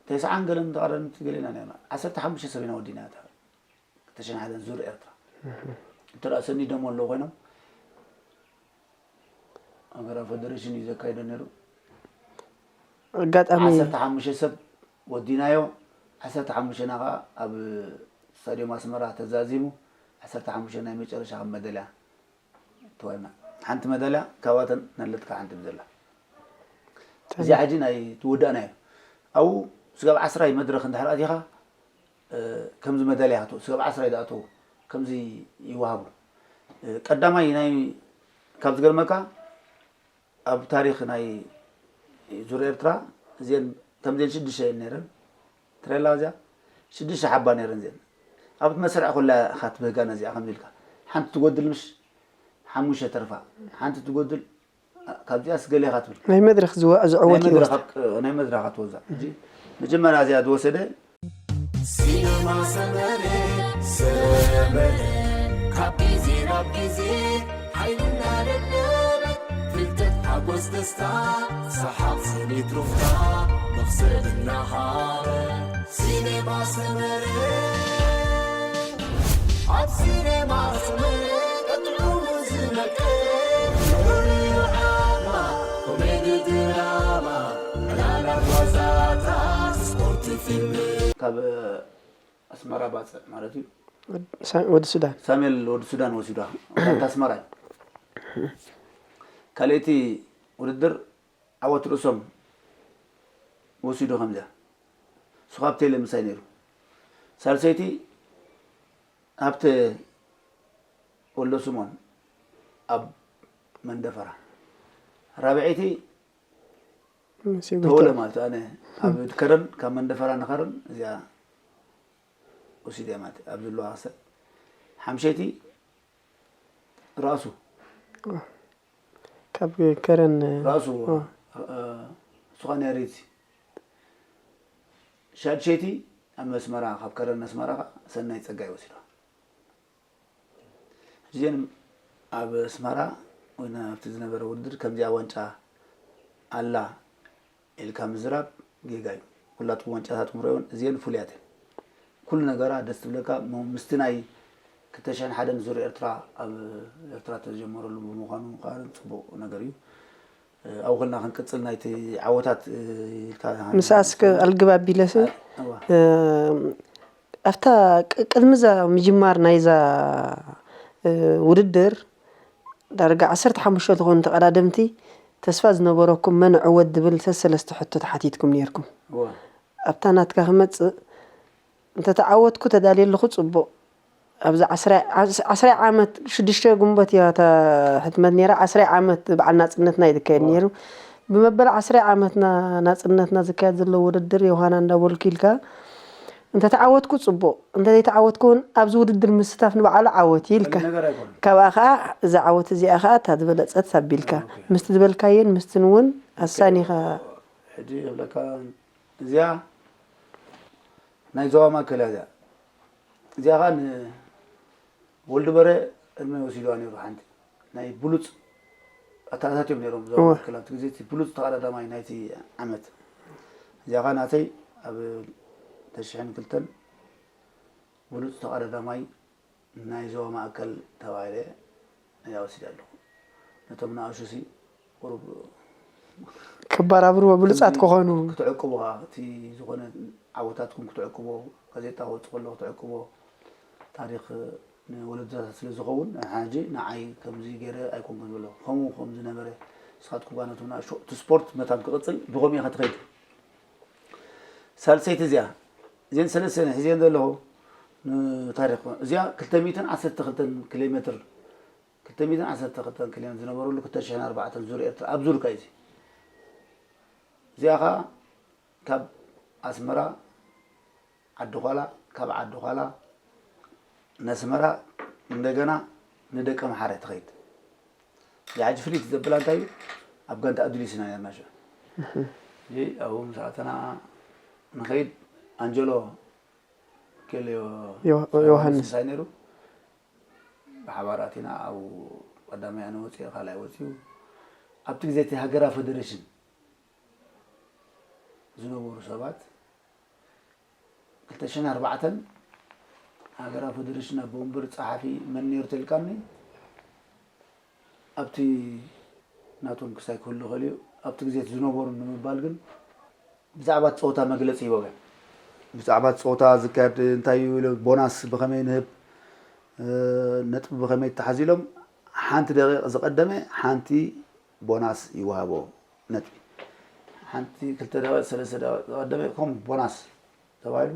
ተስዓን ገለን ተቐዳደምቲ ገሌና ነርና። ዓሰርተ ሓሙሽተ ሰብ ኢና ወዲና እታ ክልተ ሽሕን ሓደን ዙር ኤርትራ። እንተ ደኣ ሰኒዶሞ ኣለዉ ኮይኖም፣ ሃገራዊ ፈደሬሽን እዩ ዘካይዶ ነይሩ። ኣጋጣሚ ዓሰርተ ሓሙሽተ ሰብ ወዲናዮ፣ ዓሰርተ ሓሙሽተና ኸኣ ኣብ ስታድዮም ኣስመራ ተዛዚሙ፣ ዓሰርተ ሓሙሽተ ናይ መጨረሻ ከም መደልያ ተዋሂብና። ሓንቲ መደልያ ካብኣተን ናለትካ ሓንቲ ብዘላ። እዚኣ ሕጂ ናይ ትውዳእና እዩ። ኣብኡ ስጋብ ዓስራይ መድረኽ እንድሕር ኣቲኻ፣ እ፣ ከምዚ መዳልያ ክትወ-፣ ስጋብ ዓስራይ ዝኣተዉ ከምዚ ይወሃቡ። እ፣ ቀዳማይ ናይ፣ ካብ ዝገርመካ፣ ኣብ ታሪኽ ናይ ዙር ኤርትራ እዚአን ከምዚአን ሽዱሽተ እየን ነይረን። ትረላ እዚኣ ሽዱሽተ ሓባ ነይረን እዚአን። ኣብቲ መስርዕ ኮላ ኢኻ ትብህጋ ነዚኣ ከምዚ ኢልካ። ሓንቲ ትጎድል ምሽ ሓሙሽተ ተርፋ። ሓንቲ ትጎድል ካብዚኣስ ገለ ኢኻ ትብል። ናይ መድረኽ ዝወ-፣ ናይ ዝዕወት መድረኽ ይወስድ። ኣብ-፣ ናይ መድረኽ ትወዛእ። ሕጂ መጀመርያ እዚኣ ዝወሰደ ሲነማ ሰመረ፣ ሰመረ፣ ካብ ግዜ ናብ ግዜ ሓይልና ደለበ፣ ፍልጠት ሓጎስ ደስታ፣ ሰሓቕ ስኒት ሩፍታ፣ መኽሰብ እናሃበ። ሲኔማ ሰመረ፣ ኣብ ሲኔማ ሰመረ፣ ቀጥዑ ዝነቀ፣ ፍሉይ ዓማ፣ ኮሜዲ ድራማ፣ ዕላላት ዋዛታት፣ ስፖርት ፊልም። ካብ ኣስመራ ባጽዕ ማለት እዩ። ወድ-፣ ሳ-፣ ወዲ ሱዳን። ሳሙኤል ወዲ ሱዳን ወሲዱ። ኣንታ ኣስመራ እዩ። ካልኣይቲ ውድድር ዓወት ርእሶም ወሲዱ ከምዚኣ። እሱ ካብ ቴሌ ምሳይ ነይሩ። ሳልሰይቲ ሃብተ ወልደ ስምኦን ኣብ መንደፈራ። ራብዐይቲ ምስ ተወለ ይጉልተ። ማለት ኣነ ኣብ ከረን፣ ካብ መንደፈራ ንኸረን እዚኣ ወሲደ ማለት ኣብ ዘለዋ ክሰ-፣ ሓምሸይቲ ራሱ። ካብ ከረን ራሱ ኦ። እ፣ ሱኻንያ ሬድሲ። ሻድሸይቲ ኣብ መስመራ፣ ካብ ከረን ኣስመራ ኸዓ ሰናይ ጸጋይ ወሲዳ። እዚአን ኣብ ኣስመራ ወይ ኣብቲ ዝነበረ ውድድር ከምዚኣ ዋንጫ ኣላ ኢልካ ምዝራብ ጌጋ እዩ። ኩላትኩም ዋንጫታትኩም ርኣዮን፣ እዚአን ፍሉያት እየን። ኩሉ ነገራ ደስ ትብለካ፣ ሞ-፣ ምስቲ ናይ ክልተ ሽሕን ሓደን ዙር ኤርትራ ኣብ ኤርትራ ተጀመረሉ ብምዃኑ ከዓ ጽቡቕ ነገር እዩ። እ፣ ኣብኡ ከለና ክንቅጽል ናይቲ ዓወታት፣ እ፣ ኢልካ ምስኣስ ከ ኣልግብ ኣቢለሲ፣ እዋ። እ፣ ኣብታ ቅ-፣ ቅድሚ እዛ ምጅማር ናይዛ፣ እ፣ ውድድር ዳርጋ ዓሰርተ ሓሙሽተ ዝኾኑ ተቐዳደምቲ ተስፋ ዝነበረኩም መን ዕወት ዝብል ሰለስተ ሕቶ ተሓቲትኩም ነይርኩም። እዋ። ኣብታ ናትካ ክመጽእ እንተተዓወትኩ ተዳልየ ኣለኹ፣ ጽቡቕ። ኣብዚ ዓስራይ፣ ዓስ-፣ ዓስራይ ዓመት፣ ሽዱሽተ ግንቦት እያ እታ ሕትመት ነይራ፣ ዓስራይ ዓመት በዓል ናጽነትና እዩ ዝካየድ ዋ። ነይሩ። ብመበል ዓስራይ ዓመትና ናጽነትና ዝካየድ ዘሎ ውድድር ዮሃና እንዳበልኩ ኢልካ፣ እንተተዓወትኩ ጽቡቕ፣ እንተዘይተዓወትኩ እውን ኣብዚ ውድድር ምስታፍ ንባዕሉ ዓወት እዩ ኢልካ። ቀሊል ነገር ኣይኮነን። ካብኣ ኸኣ እዛ ዓወት እዚኣ ኸኣ እታ ዝበለጸት ኣቢልካ። ኦኬ። ምስቲ ዝበልካየን ምስትን እውን ኣሳኒኻ። ሕጂ ይብለካ፣ እዚኣ ናይ ዞባ ማእከል እያ እዚኣ። እዚኣ ኸኣ ንወልዱ በረ ዕድመ ወሲድዋ ነይሩ። ሓንቲ ናይ ብሉጽ ኣተኣታት እዮም ነይሮም ዞባ እወ። ማእከል ኣብቲ ግዜ፣ እቲ ብሉጽ ተቐዳዳማይ ናይቲ ዓመት። እዚኣ ኸኣ ናተይ ኣብ ክልተ ሽሕን ክልተን ብሉጽ ተቐዳዳማይ ናይ ዞባ ማእከል ተባሂለ እያ ወሲደ ኣለኹ። ነቶም ንኣሽቱሲ ቁሩብ ከባራብርዎ ብሉጻት ከምዚ ክኾኑ። ክትዕቅቡ ኸኣ፣ እቲ ዝኾነ ዓወታትኩም ክትዕቅቦ፣ ጋዜጣ ክወጽእ ከሎ ክትዕቅቦ፣ ታሪኽ ንወለዶታት ስለ ዝኸውን፣ ሕጂ ንዓይ ከምዚ ገይረ ኣይኮንኩን ዝበሎ። ከምኡ ከም ዝነበረ፣ ንስኻትኩም ጓኖትና፣ ሾ-፣ እቲ ስፖርት መታን ክቕጽል፣ ብኸምኡ ኢኻ ትኸይድ። ሳልሰይቲ እዚኣ፣ እዚአን ሰለስተን ሒዘን ዘለኹ ንታሪኽ፣ እዚኣ ክልተ ሚእትን ዓሰርተ ክልተን ኪሎ ሜትር፣ ክልተ ሚእትን ዓሰርተ ክልተን ኪሎ ሜትር ዝነበረሉ ክልተ ሽሕን ኣርባዕተን ዙር ኤርትራ፣ ኣብ ዙር ከ እዩ እዚ። እዚኣ ኸኣ ካብ ኣስመራ ዓዲ ዃላ፣ ካብ ዓዲ ዃላ ነስመራ፣ እንደገና ንደቀምሓረ ትኸይድ። እዚኣ ሕጂ ፍልይቲ ዘብላ እንታይ እዩ? ኣብ ጋንታ ኣዱሊስ ኢና ነርና ሽዑ። እህ። እዚ ኣብኡ ምስ ኣተና ንኸይድ፣ ኣንጀሎ ኬልዮ ዮ-፣ ዮሃንስ። ዮሃንስ ምሳይ ነይሩ። ብሓባር ኣቲና ኣብኡ ቀዳማይ ኣነ ወፂአ፣ ካልኣይ ወፂኡ። ኣብቲ ግዜ እቲ ሃገራዊ ፌደሬሽን ዝነበሩ ሰባት ክልተ ሽሕን ኣርባዕተን ሃገራዊ ፌደሬሽን ኣቦ ወንበር ጸሓፊ መን ነይሩ ተልካኒ፣ ኣብቲ ናቶም ክሳይ ክህሉ ይኽእል እዩ። ኣብቲ ግዜ ዝነበሩ ንምባል ግን ብዛዕባ እቲ ጸወታ መግለጺ ሂቦም እዮም። ብዛዕባ እቲ ጸወታ ዝካየድ እንታይ እዩ ኢሎም፣ ቦናስ ብኸመይ ንህብ፣ እ፣ ነጥቢ ብኸመይ ይተሓዝ ኢሎም፣ ሓንቲ ደቂቕ ዝቐደመ ሓንቲ ቦናስ ይወሃቦ ነጥቢ። ሓንቲ ክልተ ደቂቕ፣ ሰለስተ ደቂቕ ዝቐደመ ከም ቦናስ ተባሂሉ።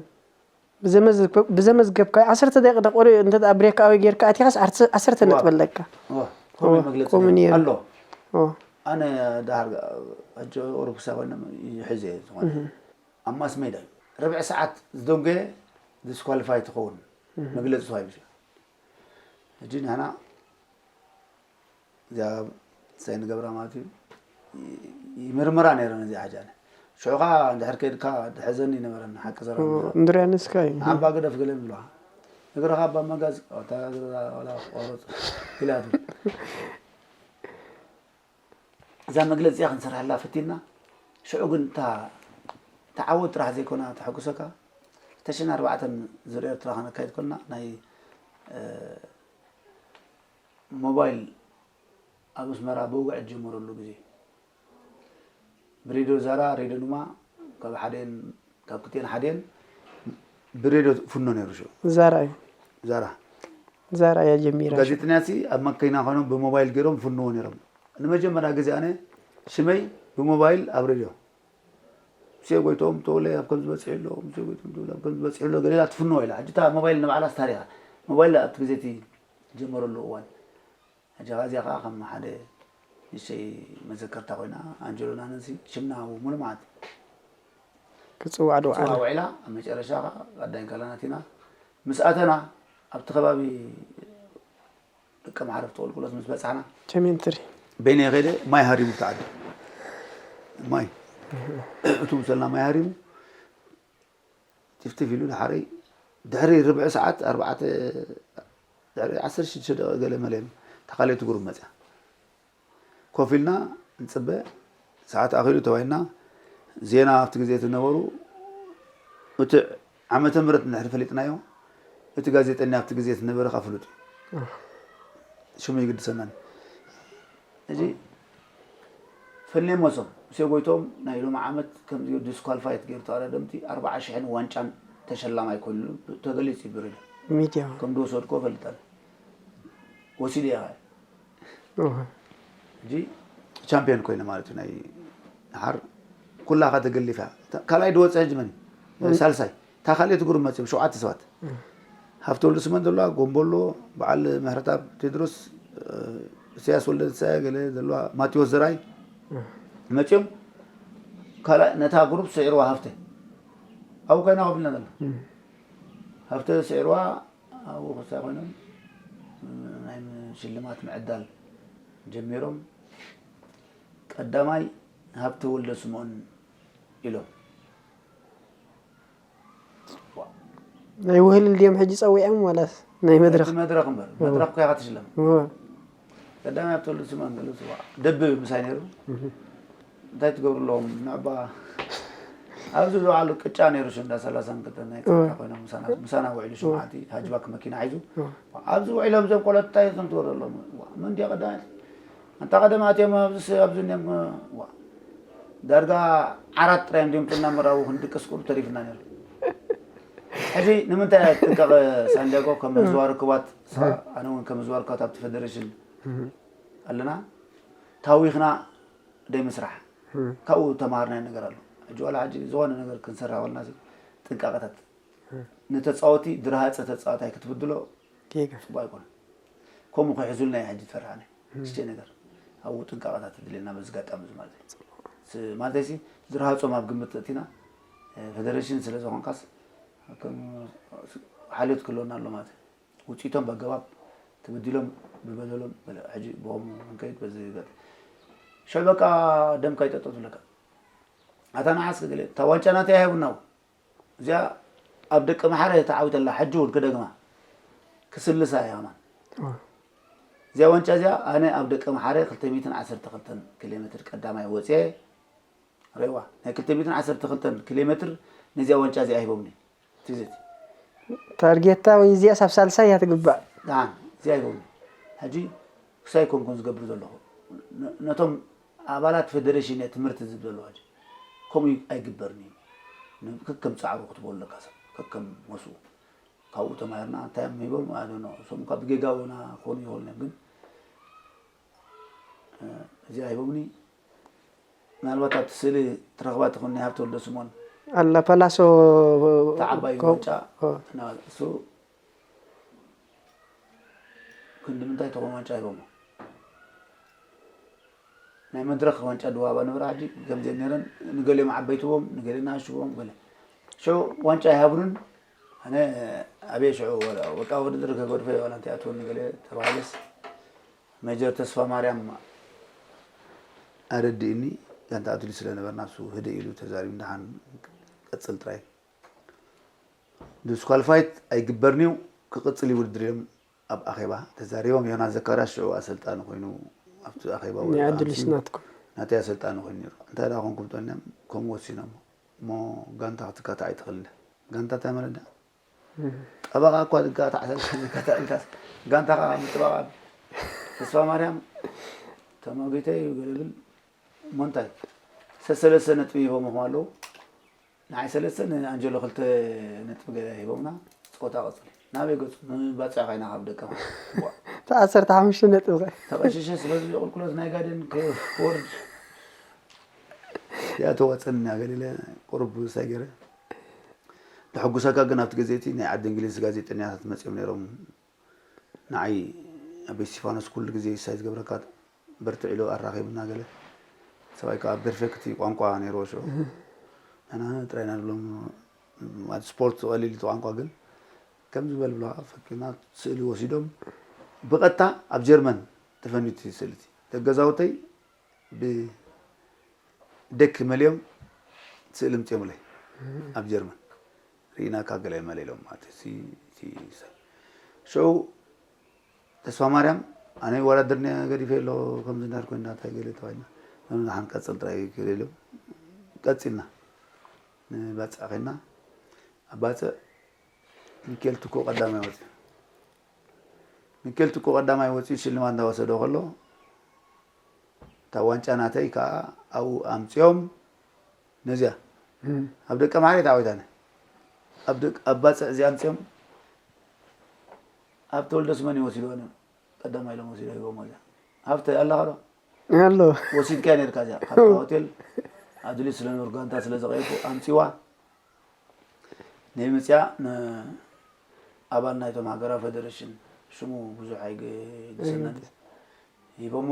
ብዘመዝገብ-፣ ብዘመዝገብካዮ ዓሰርተ ደቂቕ ደቆሪ እንተ ደኣ ብሬክ ኣወይ ጌርካ ኣቲኻስ ዓርተ-፣ ዓሰርተ ዋ። ነጥቢ ኣለካ። ዋ። ከምኡ ዋ፣ መግለጺ ከምኡ ነይሩ። ኣሎ። ዋ። ኣነ ደሃር ሕጂ ኦሮፕሳ ኮይነ ይሕዘ ዝኾነ። እህ። ኣብ ማስ ሜዳ እዩ። ርብዒ ሰዓት ዝደንጎየ ዲስኳሊፋይ ትኸውን። እህ። መግለጺ ተዋሂቡ። ሕጂ ንሕና እዚኣ እንታይ ንገብራ ማለት እዩ። ይ-፣ ይምርምራ ነይረን እዚኣ ሕጂ ኣነ። ሽዑ ኸኣ እንድሕር ከይድካ ድሕዘኒ ነበረን፣ ሓቂ ዘረባ ኦ፣ ነይረን። እንድርያ ንስካ እዩ። ንዓባ ግደፍ ገለ ይብሉኻ። እግርኻ ኣባ መጋዝ፣ ኦ፣ እታ እግርኻ ዋላ ቆረፅ ኢላ ትብል። እዛ መግለጺ እዚኣ ክንሰርሓላ ፈቲና። ሽዑ ግን እታ፣ እታ ዓወት ጥራሕ ዘይኮና ተሐጉሰካ። ክልተ ሽሕን ኣርባዕተን ዙር ኤርትራ ከነካይድ ከለና ናይ፣ እ፣ ሞባይል ኣብ ኣስመራ ብውግዕ ዝጀመረሉ ግዜ፣ ብሬድዮ ዛራ፣ ሬድዮ ኑማ፣ ካብ ሓደን፣ ካብ ክልቲኤን ሓደን ብሬድዮ ፍኖ ነይሩ ሽዑ። ዛራ እዩ። ዛራ። ዛራ እያ ጀሚራ። ጋዜጠኛሲ ኣብ መኪና ኮይኖም ብሞባይል ገይሮም ፍንዎ ነይሮም። ንመጀመርያ ግዜ ኣነ ሽመይ ብሞባይል ኣብ ሬድዮ፣ "ሙሴ ጎይቶም ተወለ ኣብ ከምዚ በጺሑ ኣሎ፣ ሙሴ ጎይቶም ተወለ ኣብ ከምዚ በጺሑ ኣሎ" ገለ ኢላ ትፍንዎ ኢላ። ሕጂ እታ ሞባይል ንባዕላስ ታሪኻ። ሞባይል ኣብቲ ግዜ እቲ ዝጀመረሉ እዋን። ሕጂ ኸኣ እዚኣ ኸኣ ከም ሓደ ንእሽተይ መዘከርታ ኮይና፣ ኣንጀሎና ነዚ ሽምና ኣብኡ ምሉእ መዓልቲ ክጽዋዕ ዶ ክጽዋዕ ዓለ? ውዒላ፣ ኣብ መጨረሻ ኸኣ ኣዳይን ካላን ኣቲና ምስ ኣተና፣ ኣብቲ ከባቢ ደቀምሓረ ኣብቲ ቁልቁለት ምስ በጻሕና፣ ቸሜንትሪ። በይነይ ከይደ ማይ ሃሪሙ ኣብቲ ዓዲ። ማይ። እቱ ምሰልና ማይ ሃሪሙ፣ ቲፍቲፍ ኢሉ ድሓረይ ድሕሪ ርብዒ ሰዓት፣ ኣርባዕተ፣ ድሕሪ ዓሰርተ ሽዱሽተ ደቂቕ ገለ መለ እታ ካልኣይቲ ጉሩብ መጽያ። ኮፍ ኢልና ንጽበ፣ ሰዓት ኣኺሉ ተባሂልና፣ ዜና ኣብቲ ግዜ ዝነበሩ፣ እቲ ዓመተ ምህረት እንድሕር ፈሊጥናዮ፣ እቲ ጋዜጠኛ ኣብቲ ግዜ ዝነበረ ከኣ ፍሉጥ እዩ። ሽሙ ይግድሰናን። እዚ ፈሌ መሶም፣ ሙሴ ጎይቶም ናይ ሎሚ ዓመት ከምዚ ዲስኳልፋይት ገይሩ ተቐዳደምቲ ኣርባዓ ሽሕን ዋንጫን ተሸላማይ ኮይኑ ተገሊጹ እዩ ብሬድዮ። ሚድያ። ከም ዝወሰድኮ እፈልጥ ኣነ። ወሲደ እየ ኸኣ። ኦሆ። ሕጂ ቻምፒዮን ኮይነ ማለት እዩ። ናይ ደሓር ኩላኻ ተገሊፋ። እታ ካልኣይ ዝወፀ ሕጂ መን እዩ? መን? ሳልሳይ። እታ ካልኣይቲ ጉሩብ መፂኦም ሸውዓተ ሰባት። እም። ሃፍተ ወልደስመን ዘለዋ፣ ጎምቦሎ፣ በዓል ምሕረተኣብ ቴድሮስ፣ እ፣ ኢሳያስ ወልደትንሳኤ ገለ ዘለዋ፣ ማቴዎስ ዘርኣይ እም። መፂኦም ካልኣይ ነታ ጉሩብ ስዒርዋ ሃፍተ። ኣብኡ ኮይና ኮፍ ኢልና ዘለና። እም። ሃፍተ ስዒርዋ ኣብኡ ክሳይ ኮይኖም ናይ ሽልማት ምዕዳል ጀሚሮም። ቀዳማይ ሃብተ ወልደስምኦን ኢሎም። ናይ ውህልል ድዮም ሕጂ ጸዊዖም ዋላስ ናይ መድረኽ? እቲ መድረኽ እምበር፣ እዎ። መድረኽ እኮ ኢኻ ትሽለም። እዎ። ቀዳማይ ሃብተ ወልደስምኦን ገለ ጽዋዕ ደብብ ምሳይ ነይሩ። እህ። እንታይ ትገብሩ ኣለዎም? ንዕባ ኣብዚ ዝውዓሉ ቅጫ ነይሩ፣ ሽንዳ ሰላሳን ክልተን ናይ እዎ። ጸጥታ ኮይኖም ምሳና፣ ምሳና ውዒሉ እዎ። ሽምዓቲ ሃጅባክ መኪና ሒዙ። እዎ። ኣብዚ ውዒሎም እዞም ቆልዑት እንታይ ከም ትገብሩ ኣለዎም? ዋ፣ መን ድያ ቀዳማይ? ኣንታ ቀደም ኣትዮም ኣብዚ ስ-፣ ኣብዚ እኒኦም፣ ዋ፣ ዳርጋ ዓራት ጥራይ እዮም ድዮም እናመራቡ ክንድቅስ ቁሩብ ተሪፍና ነይሩ። ሕጂ ንምንታይ እያ ጥንቃቐ ሳንዲያጎ ከም ምህዝዋ ርክባት፣ ኣነ እውን ከም ምህዝዋ ርክባት ኣብቲ ፌደሬሽን ኣለና፣ ታዊኽና ደይ ምስራሕ፣ ካብኡ ተማሃርናዮ ነገር ኣሎ። ሕጂ ዋላ ሕጂ ዝኾነ ነገር ክንሰርሕ ከለና ጥንቃቐታት፣ ንተፃወቲ ድረሃፀ ተፃዋታይ ክትብድሎ ጌጋ ፅቡቅ ኣይኮነ። ከምኡ ከይሕዙልና እዩ ሕጂ ትፈርሓነ። እስቲ ነገር ኣብኡ ጥንቃቐታት ትድልየና በዚ ጋጣሚ እዚ ማለት እዩ። ስ- ማለተይ ሲ ዝረሃፆም ኣብ ግምት ተእቲና፣ እ፣ ፌደሬሽን ስለ ዝኾንካስ ከም ሓልዮት ክህልወና ኣሎ ማለት እዩ። ውፅኢቶም በገባብ ተበዲሎም ብበደሎም በለ ሕጂ ብኸምኡ ክንከይድ በዚ ገጥ ሽዑ በቃ ደምካ ይጠጠ ትብለካ። ኣታ ንዓስ ገለ እታ ዋንጫ ናተይ ኣይሃቡና። እዚኣ ኣብ ደቂ መሓረ ተዓዊተላ ሕጂ እውን ክደግማ ክስልሳ እያ ከማን። እዚኣ ዋንጫ እዚኣ ኣነ ኣብ ደቂ መሓረ ክልተ ሚእትን ዓሰርተ ክልተን ኪሎ ሜትር ቀዳማይ ወፅየ። ሬዋ ናይ ክልተ ሚእትን ዓሰርተ ክልተን ኪሎ ሜትር ነዚኣ ዋንጫ እዚኣ ሂቦምኒ። ትዝቲ ታርጌታ ወይ እዚኣ ሳብ ሳልሳይ እያ ትግባእ። ደሓን እዚኣ ሂቦምኒ። ሕጂ ክሳይ ኮንኩን ዝገብር ዘለኹ ነ- ነቶም ኣባላት ፌደሬሽን እየ ትምህርቲ ዝብ ዘለኹ ሕጂ ከምኡ ኣይግበርን እዩ። ን- ከከም ፃዕሩ ክትበሉ ኣለካ ሰብ ከከም መስኡ ካብኡ ተማሂርና እንታይ እዮም ሂቦም ኣደኖ እሶም ካብ ጌጋ ውና ክኾኑ ይኽእሉ እዮም ግን እ፣ እዚኣ ሂቦምኒ። ምናልባት ኣብቲ ስእሊ ትረኽባ ትኹን ናይ ሃብተወልደ ስሞን ኣላ ፓላሶ ተዓባዩ ኮ- ዋንጫ ኦ፣ እና እሱ ክንዲ ምንታይ ተኾን ዋንጫ ሂቦሞ ናይ መድረኽ ዋንጫ ድዋባ ነበረ ሕጂ ከምዚአን ነረን ንገሊኦም ዓበይትዎም ንገሊኦም ንኣሽዎም ገለ ሽዑ ዋንጫ ይሃብኑን ኣነ ኣበየ ሽዑ ወላ- በቃ ውድድር ከገድፎ ዋላ እንታይ ኣትወኒ ገለ ተባሂለስ ሜጀር ተስፋ ማርያም ኣረድእኒ ጋንታ ኣትሊ ስለ ነበር ናብሱ ህደ ኢሉ ተዛሪቡ ደሓን ቀፅል ጥራይ ዲስኳሊፋይት ኣይግበርንዩ ክቕፅል እዩ ውድድር እዮም ኣብ ኣኼባ ተዛሪቦም ዮናስ ዘካርያስ ሽዑ ኣሰልጣኒ ኮይኑ ኣብቲ ኣኼባ ናይ ኣዱሊስ ናትኩም ናተይ ኣሰልጣኒ ኮይኑ ነይሩ እንታይ ደኣ ኮንኩም ጠልዮም ከምኡ ወሲኖም እሞ ጋንታ ክትካታዕ ኣይትኽእል ጋንታ እንታይ መረዳ ጠበቓ እኳ ዝጋታዕ ሰልጣኒ ጋንታ ከዓ ምጥባቕ ተስፋ ማርያም ተማጊተ እዩ ገለብል እሞ እንታይ ሰሰለስተ ነጥቢ ሂቦምኹም ኣለዉ ንዓይ ሰለስተ ንኣንጀሎ ክልተ ነጥቢ ገለ ሂቦምና ፀወታ ቀፅል ናበይ ገፁ ንባፅዕ ካይና ካብ ደቀ እቲ ዓሰርተ ሓሙሽተ ነጥቢ ኸ ተቐሽሸ ስለዚ ቁልቁለት ናይ ጋደን ክወርድ ያ ተዋፀኒ ገሊለ ቁሩብ ሳይ ገይረ ተሐጉሰካ ግን ኣብቲ ግዜ እቲ ናይ ዓዲ እንግሊዝ ጋዜጠኛታት መፂኦም ነይሮም ንዓይ ኣበይ እስቲፋኖስ ኩሉ ግዜ ሳይ ዝገብረካ በርትዕ ኢሉ ኣራኺብና ገለ ሰብኣይ ከዓ ፐርፌክት ቋንቋ ነይርዎ ሽዑ ንሕና ጥራይና ንብሎም ማለት ስፖርት ዝቐሊል እቲ ቋንቋ ግን ከም ዝበል ብለካ ፈኪና ስእሊ ወሲዶም ብቐጥታ ኣብ ጀርመን ተፈኒቱ ስእሊ እቲ ደገዛውተይ ብደክ መሊኦም ስእሊ ምፅኦምለይ ኣብ ጀርመን ርኢናካ ገለ መለ ኢሎም ማለት እዩ። እቲ- እቲ ሰብ። ሽዑ ተስፋ ማርያም ኣነ ይወዳደርኒ ገዲፈ ኣሎ ከምዚ እንዳር ኮይና እንታይ ገለ ተባሂልና ንሓን ቀፅል ጥራይ ገለ ኢሎም ቀፂልና ንባፅዕ ኮይና ኣብ ባፅዕ ሚኬል ትኩ ቀዳማይ ወፂኡ። ሚኬል ትኩ ቀዳማይ ወፂኡ ሽልማት እንዳወሰዶ ከሎ እታ ዋንጫ ናተይ ከዓ ኣብኡ ኣምፅኦም ነዚኣ ኣብ ደቀ ማሕረ ተዓዊታነ ኣብ ደቅ- ኣብ ባፅዕ እዚኣ ኣምፅኦም ኣብ ተወልደስ መን እዩ ወሲድዎ ነ ቀዳማይ ኢሎም ወሲዶ ሂቦሞ እዚኣ ሃብተ ኣለኻ ዶ ኣሎ ወሲድካ ነርካ እዚኣ ካብታ ሆቴል ኣድሊ ስለ ኑር ጋንታ ስለ ዘቐየቱ ኣምፂዋ ናይ ምፅያ ንኣባል ናይቶም ሃገራዊ ፌደሬሽን ሽሙ ብዙሕ ኣይግሰናን ሂቦሞ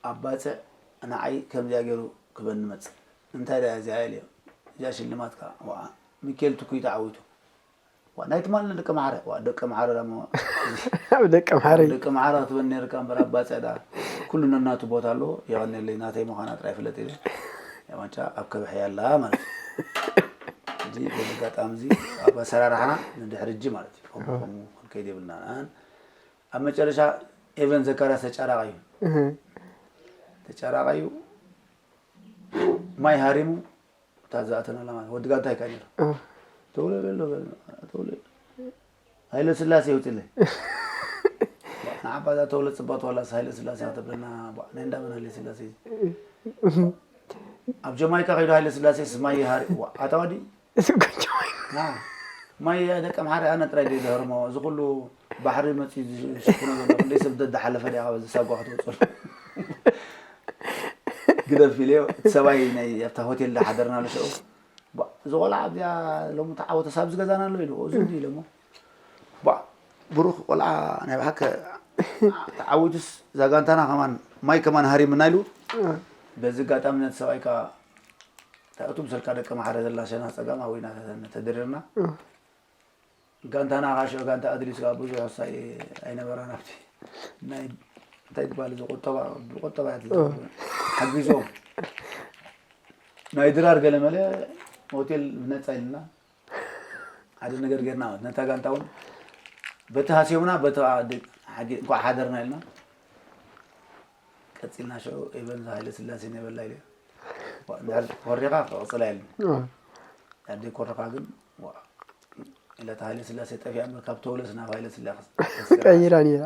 ኣብ ባፅዕ ንዓይ ከምዚኣ ገይሩ ክበኒ መፅእ እንታይ ዳ እዚኣ ኢልዮ እዚኣ ሽልማትካ ወዓ ሚኬል ትኩይ ተዓዊቱ ዋ ናይ ትማል ደቂ ማሕረ ዋ ደቂ ማሕረ ዳሞ ኣብ ደቂ ማሕረ ደቂ ማሕረ ክትበኒ ነርካ እምበር ኣብ ባፅዕ ዳ ኩሉ ነናቱ ቦታ ኣለዎ የቐኒለይ ናተይ ምዃና ጥራይ ፍለጥ ኢለ ዋንጫ ኣብ ከብሐ ያላ ማለት እዩ እዚ በዚ ኣጋጣሚ እዚ ኣብ ኣሰራርሓና ንድሕሪ እጂ ማለት እዩ ከምኡ ከምኡ ክንከይድ የብልና ንኣን ኣብ መጨረሻ ኤቨን ዘካርያስ ተጫራቂ እዩ ተጫራቂ እዩ ማይ ሃሪሙ እታ ዝኣተናላ ማለት ወዲ ጋንታ ይካ ነይሩ ተውለ በሎ ተውለ ሃይለ ስላሴ ይውፅለይ ንዓባ እዛ ተውለ ፅባት ዋላስ ሃይለ ስላሴ ከተብለና ናይ እንዳመን ሃይለ ስላሴ ኣብ ጀማይካ ከይዱ ሃይለ ስላሴ ስማይ ሃሪ ኣታዋዲ ማይ ደቂ ኣምሓራ ኣነ ጥራይ ድየ ዝህርሞ፣ እዚ ኩሉ ባሕሪ መፂኡ ዝሽፍኖ ዘሎ፣ ክንደይ ሰብ ደዳሓለፈ ድኣ ካብ ሳጓ ክትወፅሉ። ግደፍ ኢለዮ። እቲ ሰብኣይ ናይ ኣብታ ሆቴል ዳሓደርናሉ ሽዑ፣ "ቧ፣ እዚ ቆልዓ ኣብዚኣ ሎሚ ተዓወተስ ኣብዚ ገዛና ኣሎ?" ኢሉ። "እዚ እንዲ" ኢለ እሞ፣ "ቧ፣ ብሩኽ ቆልዓ ናይ ብሓቂ ተዓዊቱስ እዛ ጋንታና ከማን ማይ ከማን ሃሪምና" ኢሉ። በዚ ኣጋጣሚ ነቲ ሰብኣይ ከኣ፣ "እታ እቱ ምሰልካ ደቂ ኣምሓራ ዘላ ሸነኽ ጸጋም ኣዊና ተደሪርና። ጋንታና ከኣ ሽዑ ጋንታ ኣድሊስ ከኣ ብዙሕ ሳይ ኣይነበራን ኣብቲ ናይ እንታይ ትበሃል እዚ ቁጠባ፣ ብቁጠባ እያ ትዛረብ። ሓጊዞም ናይ ድራር ገለ መለ ሆቴል ብነጻ ኢልና ሓደ ነገር ጌርና ማለት ነታ ጋንታ እውን በቲ ሃስዮምና በቲ ከኣ ድ-፣ ሓጊ-፣ እንኳዕ ሓደርና ኢልና ቀጺልና ሽዑ ኤቨን ሃይለ ስላሴ ነበላ ኢለ። እንድሕር ኮሪኻ ክቕጽላ ኢሉኒ። ኣደ ኮረኻ ግን ዋ፣ ኢለ ሃይለ ስላሴ ጠፊኣ እምበር ካብ ተወለስ ናብ ሃይለ ስላሴ ቀይራ ነይራ።